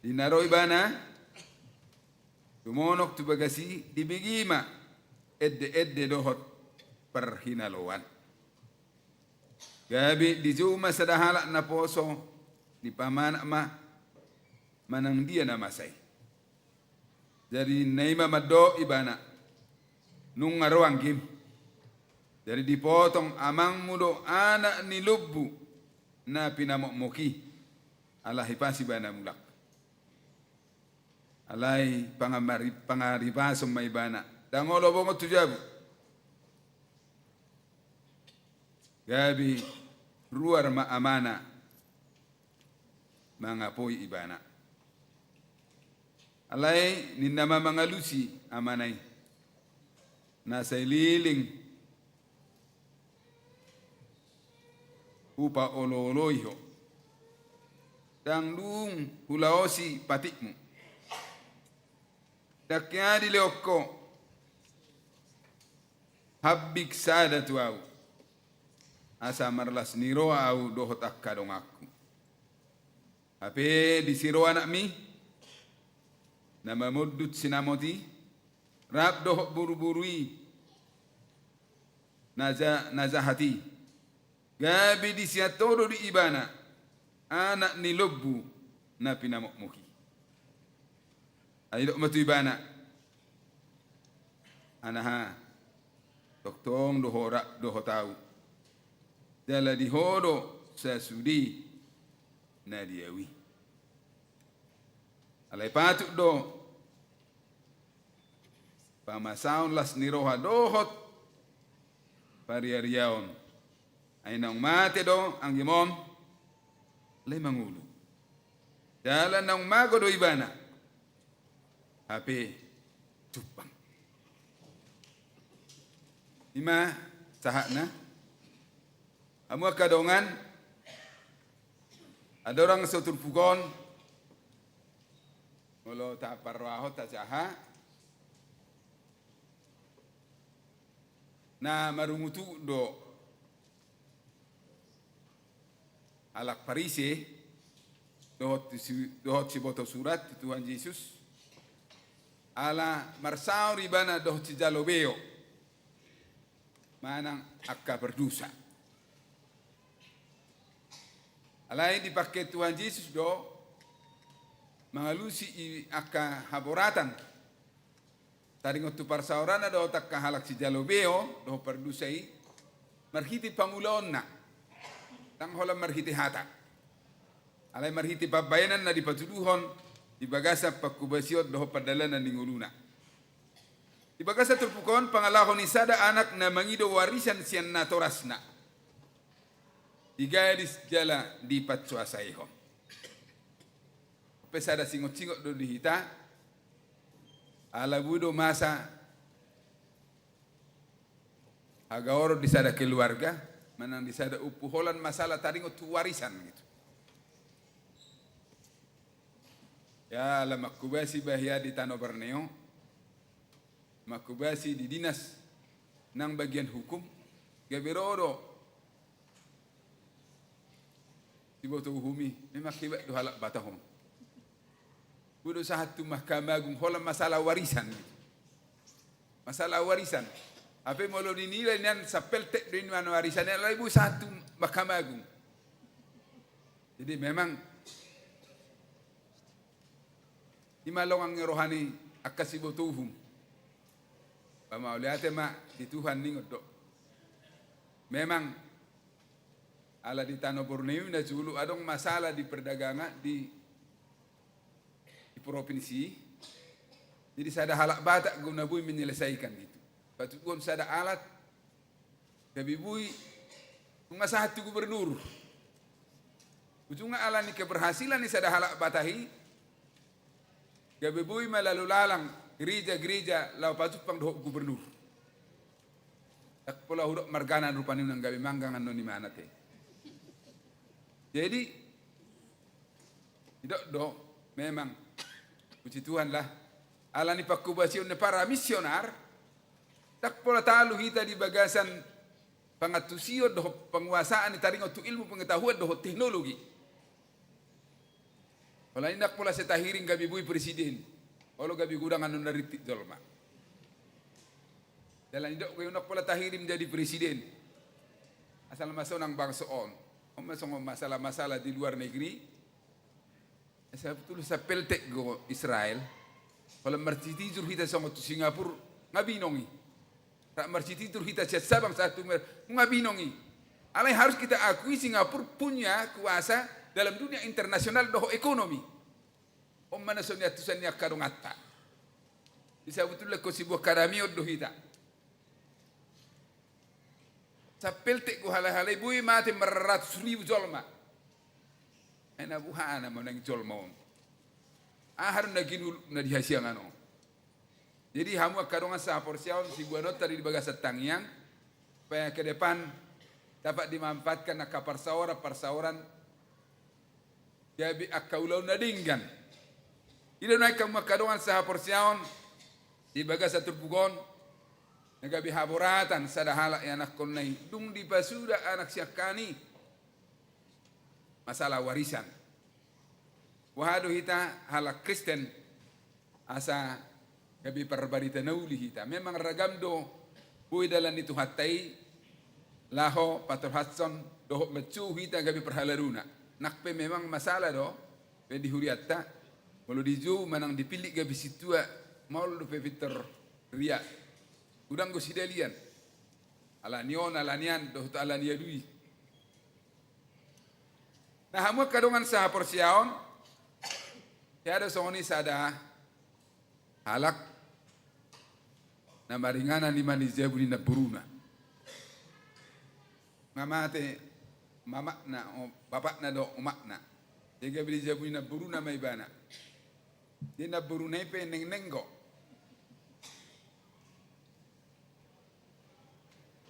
Di na ro ibana, tumonok tu bagas i, dibege ma ende-ende dohot parhinaloan. Gabe dijou ma sada halak naposo, dipamanat ma manang dia na masa i. Jadi ninna i ma mandok ibana: Nunga ro anggim. Jadi dipotong amangmu do anak ni lombu na pinamokmok i, ala hipas ibana mulak. Alai pangamari-, pangaripason ma ibana, ndang olo bongot tu jabu. Gabe ruar ma amana mangapoi ibana. Alai ninna ma mangalusi amana i: Na saleleng hupaolo-oloi ho, ndang dung hulaosi patikmu. Ndang hea dilehon ho hambing sada tu ahu, asa marlas ni roha ahu dohot angka donganku. Hape disi ro anakmi, na mamondut sinamot i, rap dohot boruboru i na ja-, na jahat i. Gabe disian ho do di ibana anak ni lombu na pinamokmok i. Ai didok ma tu ibana: Anaha, tongtong do ho rap dohot ahu, jala di ho do sasude na di ahu i. Alai patut do pamasaon las ni roha dohot pariariaon. Ai naung mate do anggim on, alai mangolu. Jala naung mago do ibana, hape jumpang. I ma sahatna. Hamu angka dongan, andorang so turpuk on, molo taparrohahon tajaha, na marungutungut do halak Parise dohot si, dohot siboto surat tu Tuhan Jesus, ala marsaor ibana dohot sijalo beo manang angka pardosa. Alai dipangke Tuhan Jesus do mangalusi i angka haboratan taringot tu parsaoranna dohot angka halak sijalo beo dohot pardosa i, marhite pangulaonna, ndang holan marhite hata. Alai marhite pambahenan na dipatuduhon di bagasan panghobasion dohot pandalanan ni ngoluna. Di bagasan turpuk on pangalaho ni sada anak na mangido warisan sian natorasna. Digadis jala dipansuasaihon. Pe sada singot-singot do di hita. Ala boi do masa hagaoron di sada keluarga, manang di sada ompu holan masalah taringot tu warisan gitu. Ya, ala mangkobasi bahia di tano Borneo, mangkobasi di dinas nang bagian hukum, gabe ro do siboto uhum i, memang hebat do halak Batak on. Boi do sahat tu Mahkamah Agung holan masalah warisan. Masalah warisan. Hape molo dinilai nian sapeltek do i nuaeng warisan i, alai boi sahat tu Mahkamah Agung. Jadi memang i ma longang ni roha ni angka siboto uhum. Pamauliate ma di Tuhan ningon do. Memang ala di tano Borneo i na jolo adong masalah di perdagangan di, di provinsi. Jadi sada halak Batak do na boi menyelesaikan gitu. Patuduhon sada alat gabe boi nunga sahat tu gubernur. Ujungna ala ni keberhasilan ni sada halak Batak i, gabe boi ma lalu lalang gereja-gereja laho pajumpang dohot gubernur. Ndang pola hudok margana rupani unang gabe manggang annon imana te. Jadi didok do memang, puji Tuhan lah, ala ni pangkobasion ni para misionar, ndang pola talu hita di bagasan pangantusion dohot panguasaan ni taringot tu ilmu pengetahuan dohot teknologi. Holan i ndang pola sai tahirim gabe boi presiden, olo gabe godang annon na rintik jolma. Jala nidok do i ndang pola tahirim jadi presiden asal ma sonang bangso on. On ma songon masalah-masalah di luar negeri. Sebetulna sapeltek do Israel. Holan marsitijur hita songon tu Singapura, nga binong i. Rap marsitijur hita sian Sabang sahat tu Mer-, nga binong i. Alai harus kita akui Singapura punya kuasa dalam dunia internasional dohot ekonomi. On ma na songon i antusan ni angka donganta. Di sabotulna ingkon sibuat kadamion do hita. Sapeltek do halai-halai boi mate marratus ribu jolma. Ai na boha nama naeng jolma on? Aha do na ginoluna di hasiangan on? Jadi hamu angka dongan sahaporseaon, sibuanonta di bagasan tangiang, supaya ke depan dapat dimanfaatkan angka parsaoran-parsaoran gabe angka ulaon na denggan. I do nuaeng hamu angka dongan sahaporseaon, di bagasan turpuk on, na gabe haboratan sada halak ianakkonna i, dung dipasuda anak siangkangan i, masalah warisan. Boha do hita halak Kristen asa gabe parbarita na uli hita? Memang ragam do boi dalan ni Tuhanta i laho patorhashon dohot mansou hita gabe parhaladona. Nang pe memang masalah do pe di hurianta, molo dijou manang dipillit gabe sintua, maol dope pintor riak. Godang do sidalian. Ala ni on, ala ni an, dohot ala ni adu i. Na hamu angka dongan sahaporseaon, hea do songon i sada halak na maringanan i ma di jabu ni namboruna. Nga mate mamakna, o, bapakna dohot omakna. Jadi gabe di jabu ni namboruna ma ibana. Jadi namboruna i pe nengneng do.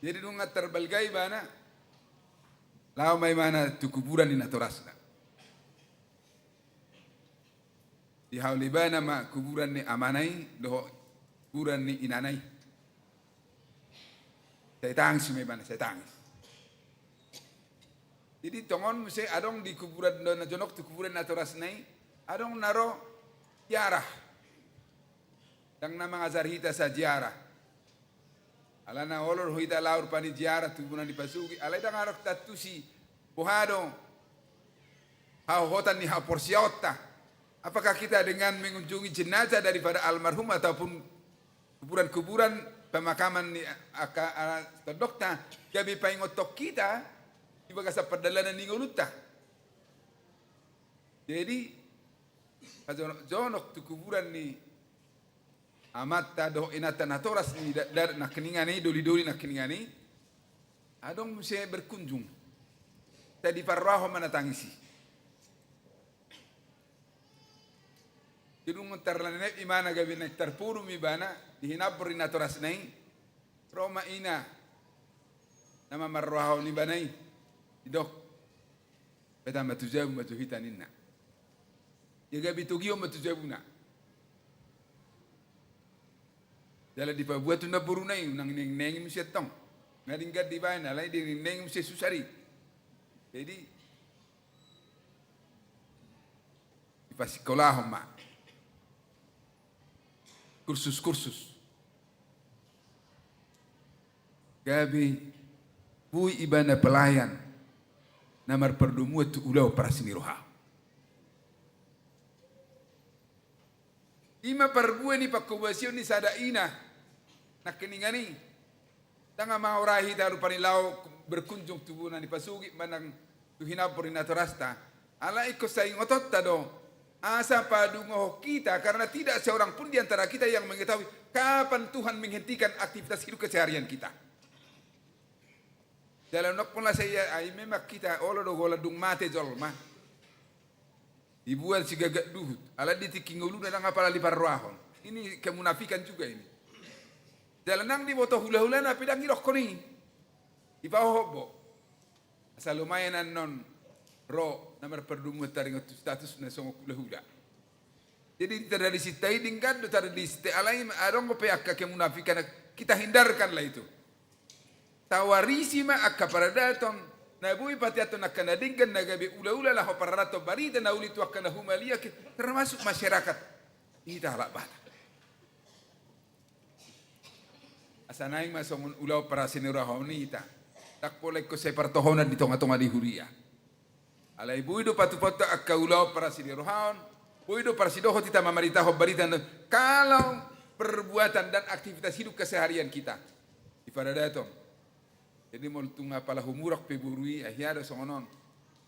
Jadi nunga tarbalga ibana, laho ma ibana tu kuburan ni natorasna. Dihaol ibana ma kuburan ni amana i dohot kuburan ni inana i. Sai tangis ma ibana, sai tangis. Jadi tongon muse adong di kuburan, na jonok tu kuburan natorasna i, adong na ro ziarah. Ndang na mangajar hita asa ziarah. Alana olo do hita laho rupani ziarah tu bona ni pasogit, alai ndang adong tantusi boha do hahohotan ni haporseaonta. Apakah kita dengan mengunjungi jenazah daripada almarhum ataupun kuburan-kuburan pemakaman ni angka, a, tondongta, gabe paingothon hita di bagasan pardalanan ni ngolunta? Jadi pajonok-jonok tu kuburan ni amanta dohot inanta natoras ni da-, da-, nangkiningan i, doli-doli nangkiningan i, adong muse berkunjung. Sai diparrohahon ma na tangis i. Jadi dung tarlanep ibana gabe naeng tarpudum ibana, di hinambor ni natorasna i, ro ma ina na mamarrohahon ibana i, didok: Peta ma tu jabu ma jo hita, ninna. Ia gabe togihon ma tu jabuna. Jala dipaboa tu namboruna i, unang nengnengi muse antong. Nga denggan dibaen, alai dinengnengi muse susar i. Jadi dipasikolahon ma. Kursus-kursus. Gabe boi ibana pelayan na marpardomuan tu ulaon parasi ni roha. I ma parbue ni pangkobasion ni sada ina nangkiningan i. Ndang maorai hita rupani laho berkunjung tu bona ni pasogit manang tu hinambor ni natorasta. Alai ingkon sai ingotonta do asa padungohon hita, karena tidak seorang pun di antara kita yang mengetahui kapan Tuhan menghentikan aktivitas hidup keseharian kita. Jala nungnga pola sai, ai memang hita olo do holan dung mate jolma. Dibuat sigagat duhut, alai di tingki ngoluna ndang apala diparrohahon. Ini kemunafikan juga ini. Jala nang diboto hulahulana pe ndang didokkon i. Dipahohot do. Asa lumayan annon ro na marpardomuan taringot tu status na songon hulahula. Jadi tradisinta i denggan do tradisinta, alai adong pe angka kemunafikan, kita hindarkanlah itu. Tawarisi ma angka paradaton na boi pateathon angka na denggan na gabe ulaula laho pararathon barita na uli tu angka na humaliang i, termasuk masyarakat hita halak Batak. Asa naeng ma songon ulaon parasi ni roha on hita. Ndang pola ingkon sai partohonan di tongatonga ni huria. Alai boi do patupaonta angka ulaon parasi ni roha on, boi do parsidohot hita mamaritahon barita na, kalau perbuatan dan aktivitas hidup keseharian kita di paradaton. Jadi molo tung apala humurang pe boru i, ai hea do songon on.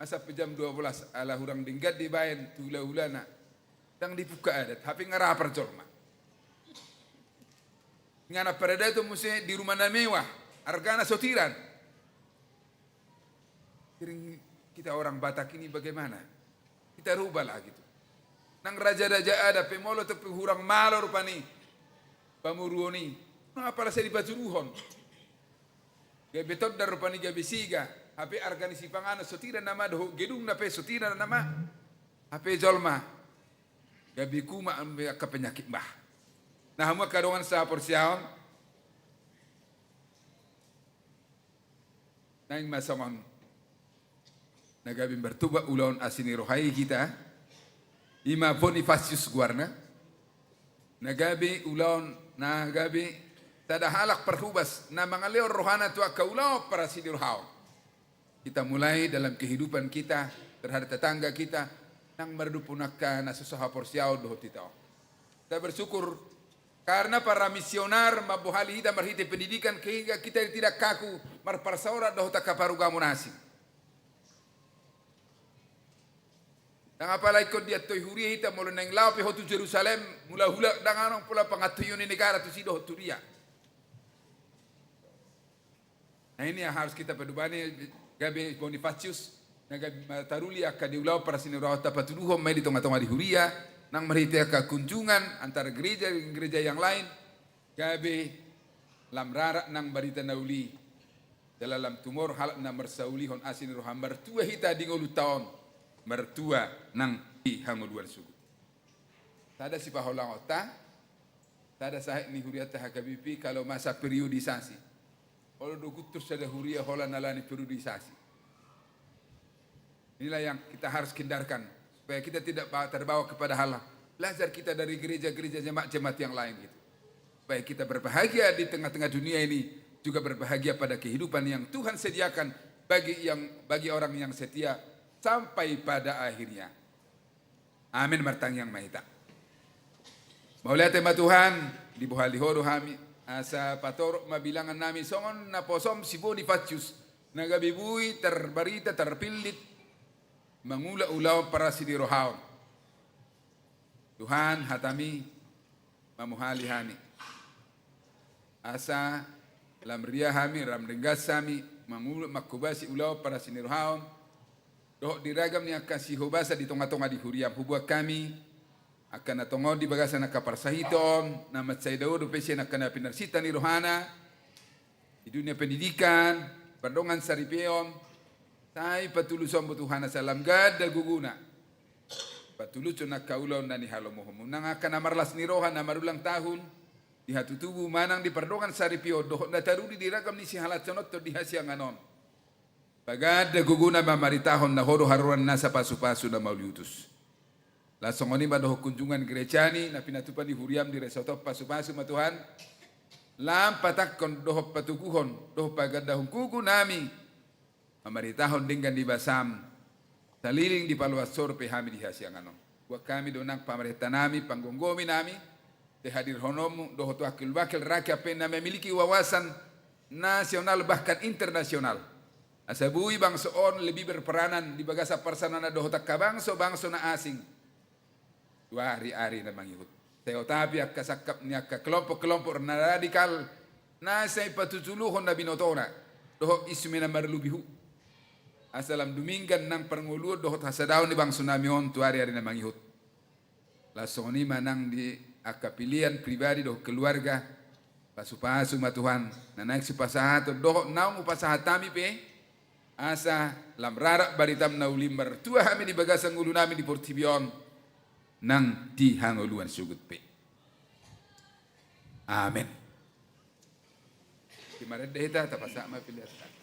Asa pe jam dua belas ala hurang denggan dibaen tu hulahulana, ndang dipungka adat, hape nga ra parjolma. Inganan paradaton muse di rumah na mewah, argana sotiran. Sering kita orang Batak ini bagaimana? Kita rubahlah gitu. Nang raja-raja adat pe molo tung pe hurang malo rupani pamoruon i, nungnga apala sai dipatuduhon. Gabe tondar rupani, gabe siga. Hape arga ni sipanganon sotiran nama, dohot gedungna pe sotiran nama. Hape jolma gabe kumat, angka penyakit bah. Nah, hamu angka dongan sahaporseaon, naeng ma songon na gabe martuba ulaon asi ni roha i hita, i ma Bonifasius goarna, na gabe ulaon, na gabe sada halak parhobas na mangalehon rohana tu angka ulaon parasi ni roha on. Kita mulai dalam kehidupan kita terhadap tetangga kita, nang mardophon angka na so sahaporseaon dohot hita on. Kita bersyukur karena para misionar mambohali hita marhite pendidikan, sehingga kita tidak kaku marparsaoran dohot angka parugamo na asing. Ndang apala ingkon diantoi huria hita, molo naeng laho pe ho tu Jerusalem, mula hula ndang adong pola pangantoion ni negara tusi dohot tu dia. Nah, ini yang harus kita pedomani, gabe Bonifasius, na gabe mataruli angka di ulaon parasi ni roha on, tapatuduhon ma i di tongatonga ni huria, nang marhite angka kunjungan antara gereja dengan gereja yang lain, gabe lam rarat nang barita na uli, jala lam tumor halak na marsaulihon asi ni roha, martua hita di ngolunta on, martua nang di hangoluan sogot. Sada sipaholangonta, sada sahit ni hurianta H K B P kalau masa periodisasi. Olo do guntur sada huria holan alani periodisasi. Inilah yang kita harus hindarkan, supaya kita tidak ba-, terbawa kepada hal. Belajar kita dari gereja-gereja jemaat-jemaat yang lain gitu. Supaya kita berbahagia di tengah-tengah dunia ini, juga berbahagia pada kehidupan yang Tuhan sediakan bagi yang, bagi orang yang setia sampai pada akhirnya. Amin. Martangiang ma hita. Mauliate ma Tuhan, dibohali Ho do hami, asa patorop ma bilangan nami songon naposom si Bonifasius, na gabe boi tarbarita, tarpillit, mangula ulaon parasi ni roha on. Tuhan, hatami mamuhali hami. Asa lam ria hami, lam denggan hami, mangul-, manghobasi ulaon parasi ni rohaon, dohot di ragam ni angka sihobasan di tonga-tonga ni huriam. Huboan hami angka na tongon di bagasan angka parsahiton, na mansai dao dope sian angka na pinarsinta ni rohana, di dunia pendidikan, pardongansaripeon, sai patulushon ma Tuhan asa lam ganda gogona patulushon angka ulaon na nihalomohonmu. Nang angka na marlas ni roha, na marulang tahun, di hatutubu manang di pardongansaripeon, dohot na taruli di ragam ni sihalashononhon di hasiangan on, paganda gogona mamaritahon na Ho do haroroan nasa pasupasu na mauliutus. Laos songon i ma dohot kunjungan gereja ni na pinatupa ni huriam di resort on, pasupasu ma Tuhan, lam patangkon dohot patoguhon dohot pagandahon gogonami, mamaritahon denggan ni basam, saleleng dipaloas Ho dope hami di hasiangan on. Buat hami do nang pamarenta nami, panggomgomi nami, tehadirhononmu dohot wakil-wakil rakyat pe na memiliki wawasan nasional bahkan internasional, asa boi bangso on lebih berperanan di bagasan parsonangan dohot angka bangso-bangso na asing tu ari-ari na mangihut. Sai oto pe angka sangkap ni angka kelompok-kelompok na radikal na sai patutuluhon na binotona dohot instrumen na marlubihu, asa lam dumenggan nang parngoluon dohot hasadaon ni bangso nami on tu ari-ari na mangihut. Laos songon i ma nang di angka pilihan pribadi dohot keluarga, pasupasu ma Tuhan, na naeng sipasahaton dohot naung hupasahat hami pe, asa lam rarap baritam na uli, martua hami di bagasan ngolu nami di portibi on, nang di hangoluan sogot pe. Amen. Di marende hita, tapasahat ma pilihan.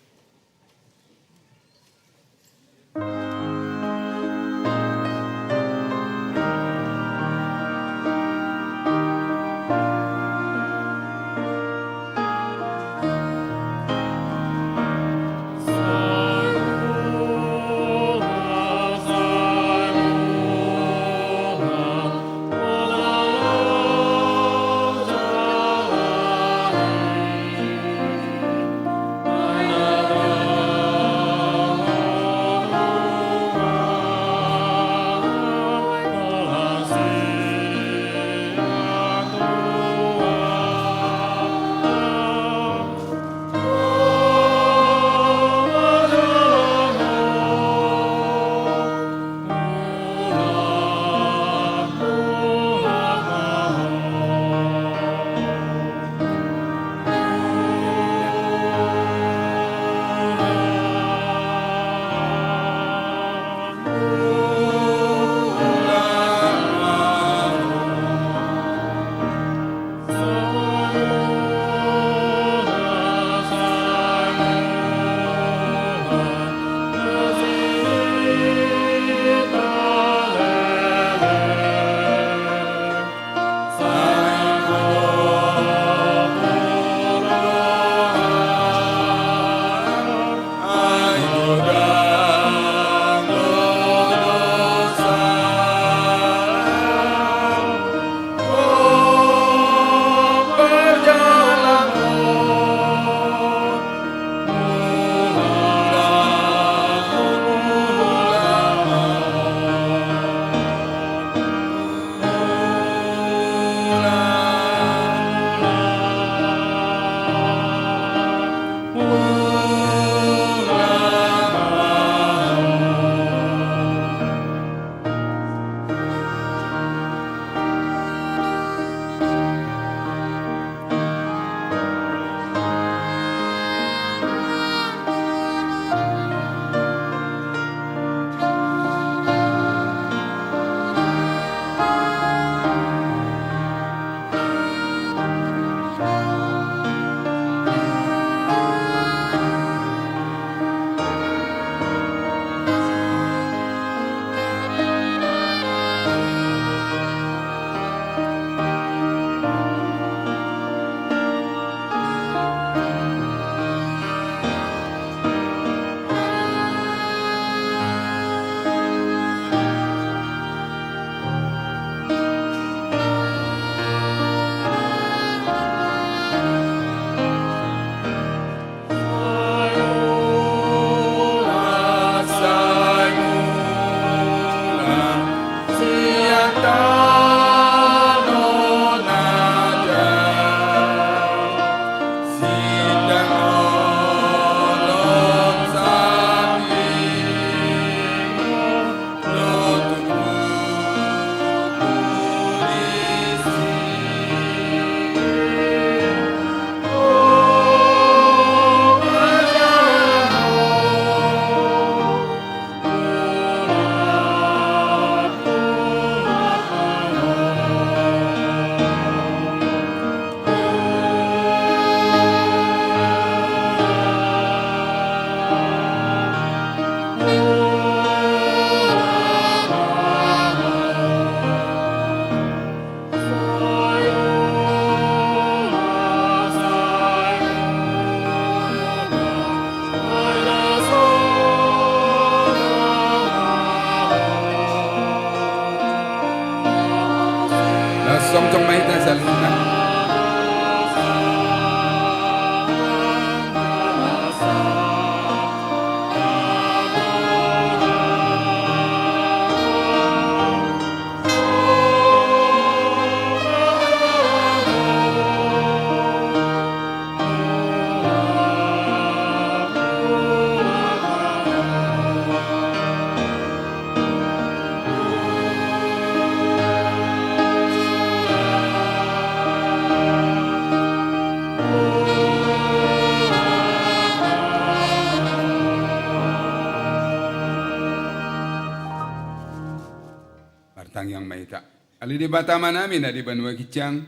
Tangiang ma hita. Ale Debata Amanami na di banua ginjang,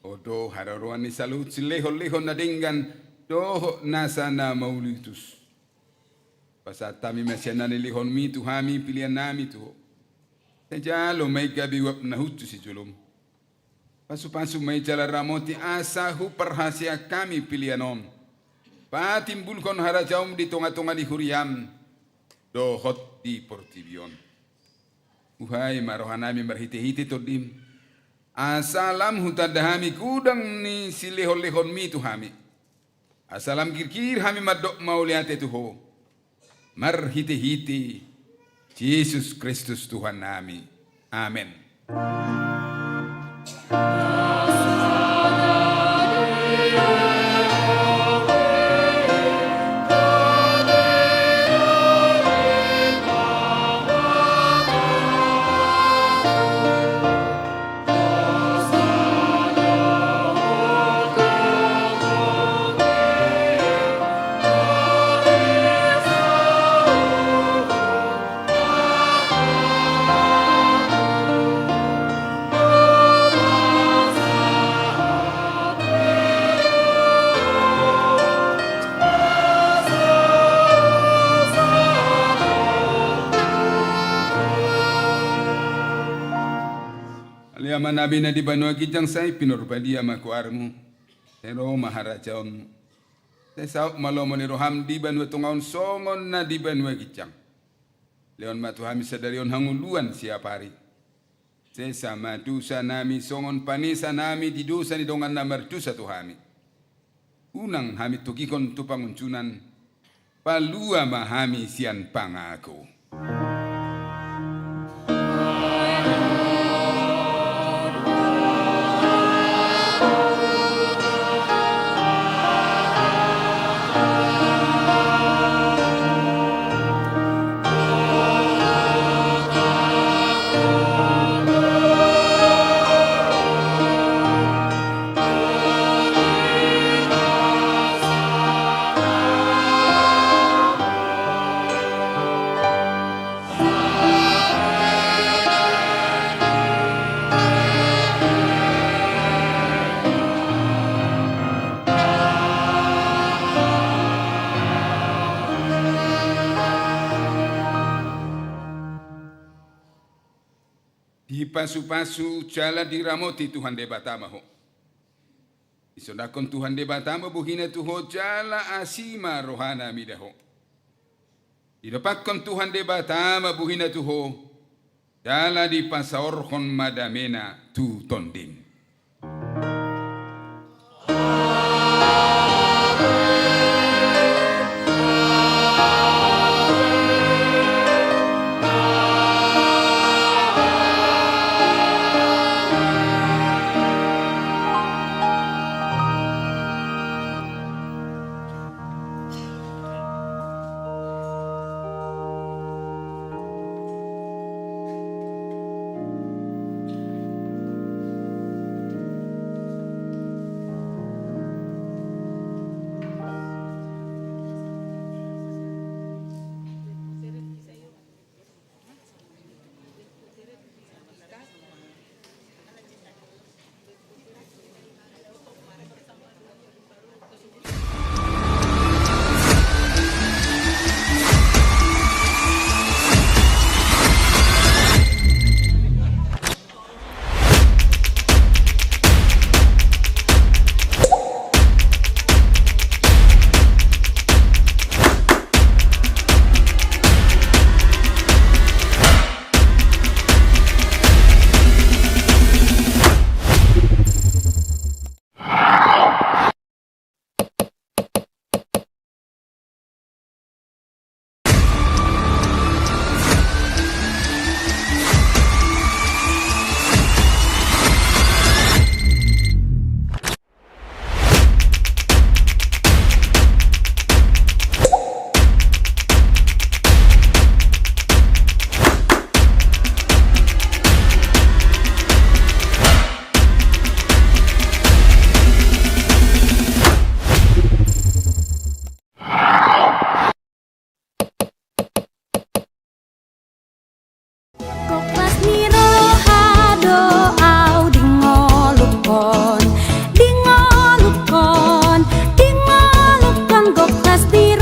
Ho do haroroan ni saluhut silehonlehon na denggan dohot nasa na mauliutus. Pasahat hami ma sian na nilehonmi tu hami peleannami tu Ho. Sai jalo ma i gabe uap na hushus di jolom. Pasupasu ma i jala ramoti asa huparhaseang hami pelean on patimbulhon harajaonmu di tongatonga ni huriam dohot di portibi on. Buhai ma rohanami marhitehite Tondim, asa lam hutanda hami godang ni silehonlehonmi tu hami, asa lam girgir hami mandok mauliate tu Ho, marhitehite Jesus Kristus Tuhannami. Amen. Ale Amanami na di banua ginjang, sai pinarbadia ma goarmu. Sai ro ma harajaonmu. Sai saut ma lomo ni roham di banua tonga on songon na di banua ginjang. Lehon ma tu hami sadari on hangoluan siapari. Sesa ma dosanami songon panesanami di dosa ni dongan na mardosa tu hami. Unang hami togihon tu pangunjunan, palua ma hami sian pangago. Dipasupasu jala diramoti Tuhan Debata ma ho. Disondangkon Tuhan Debata ma bohina tu ho jala asi ma rohana mida ho. Didompakkon Tuhan Debata ma bohina tu ho jala dipasaorhon ma damena tu tondim. Pasti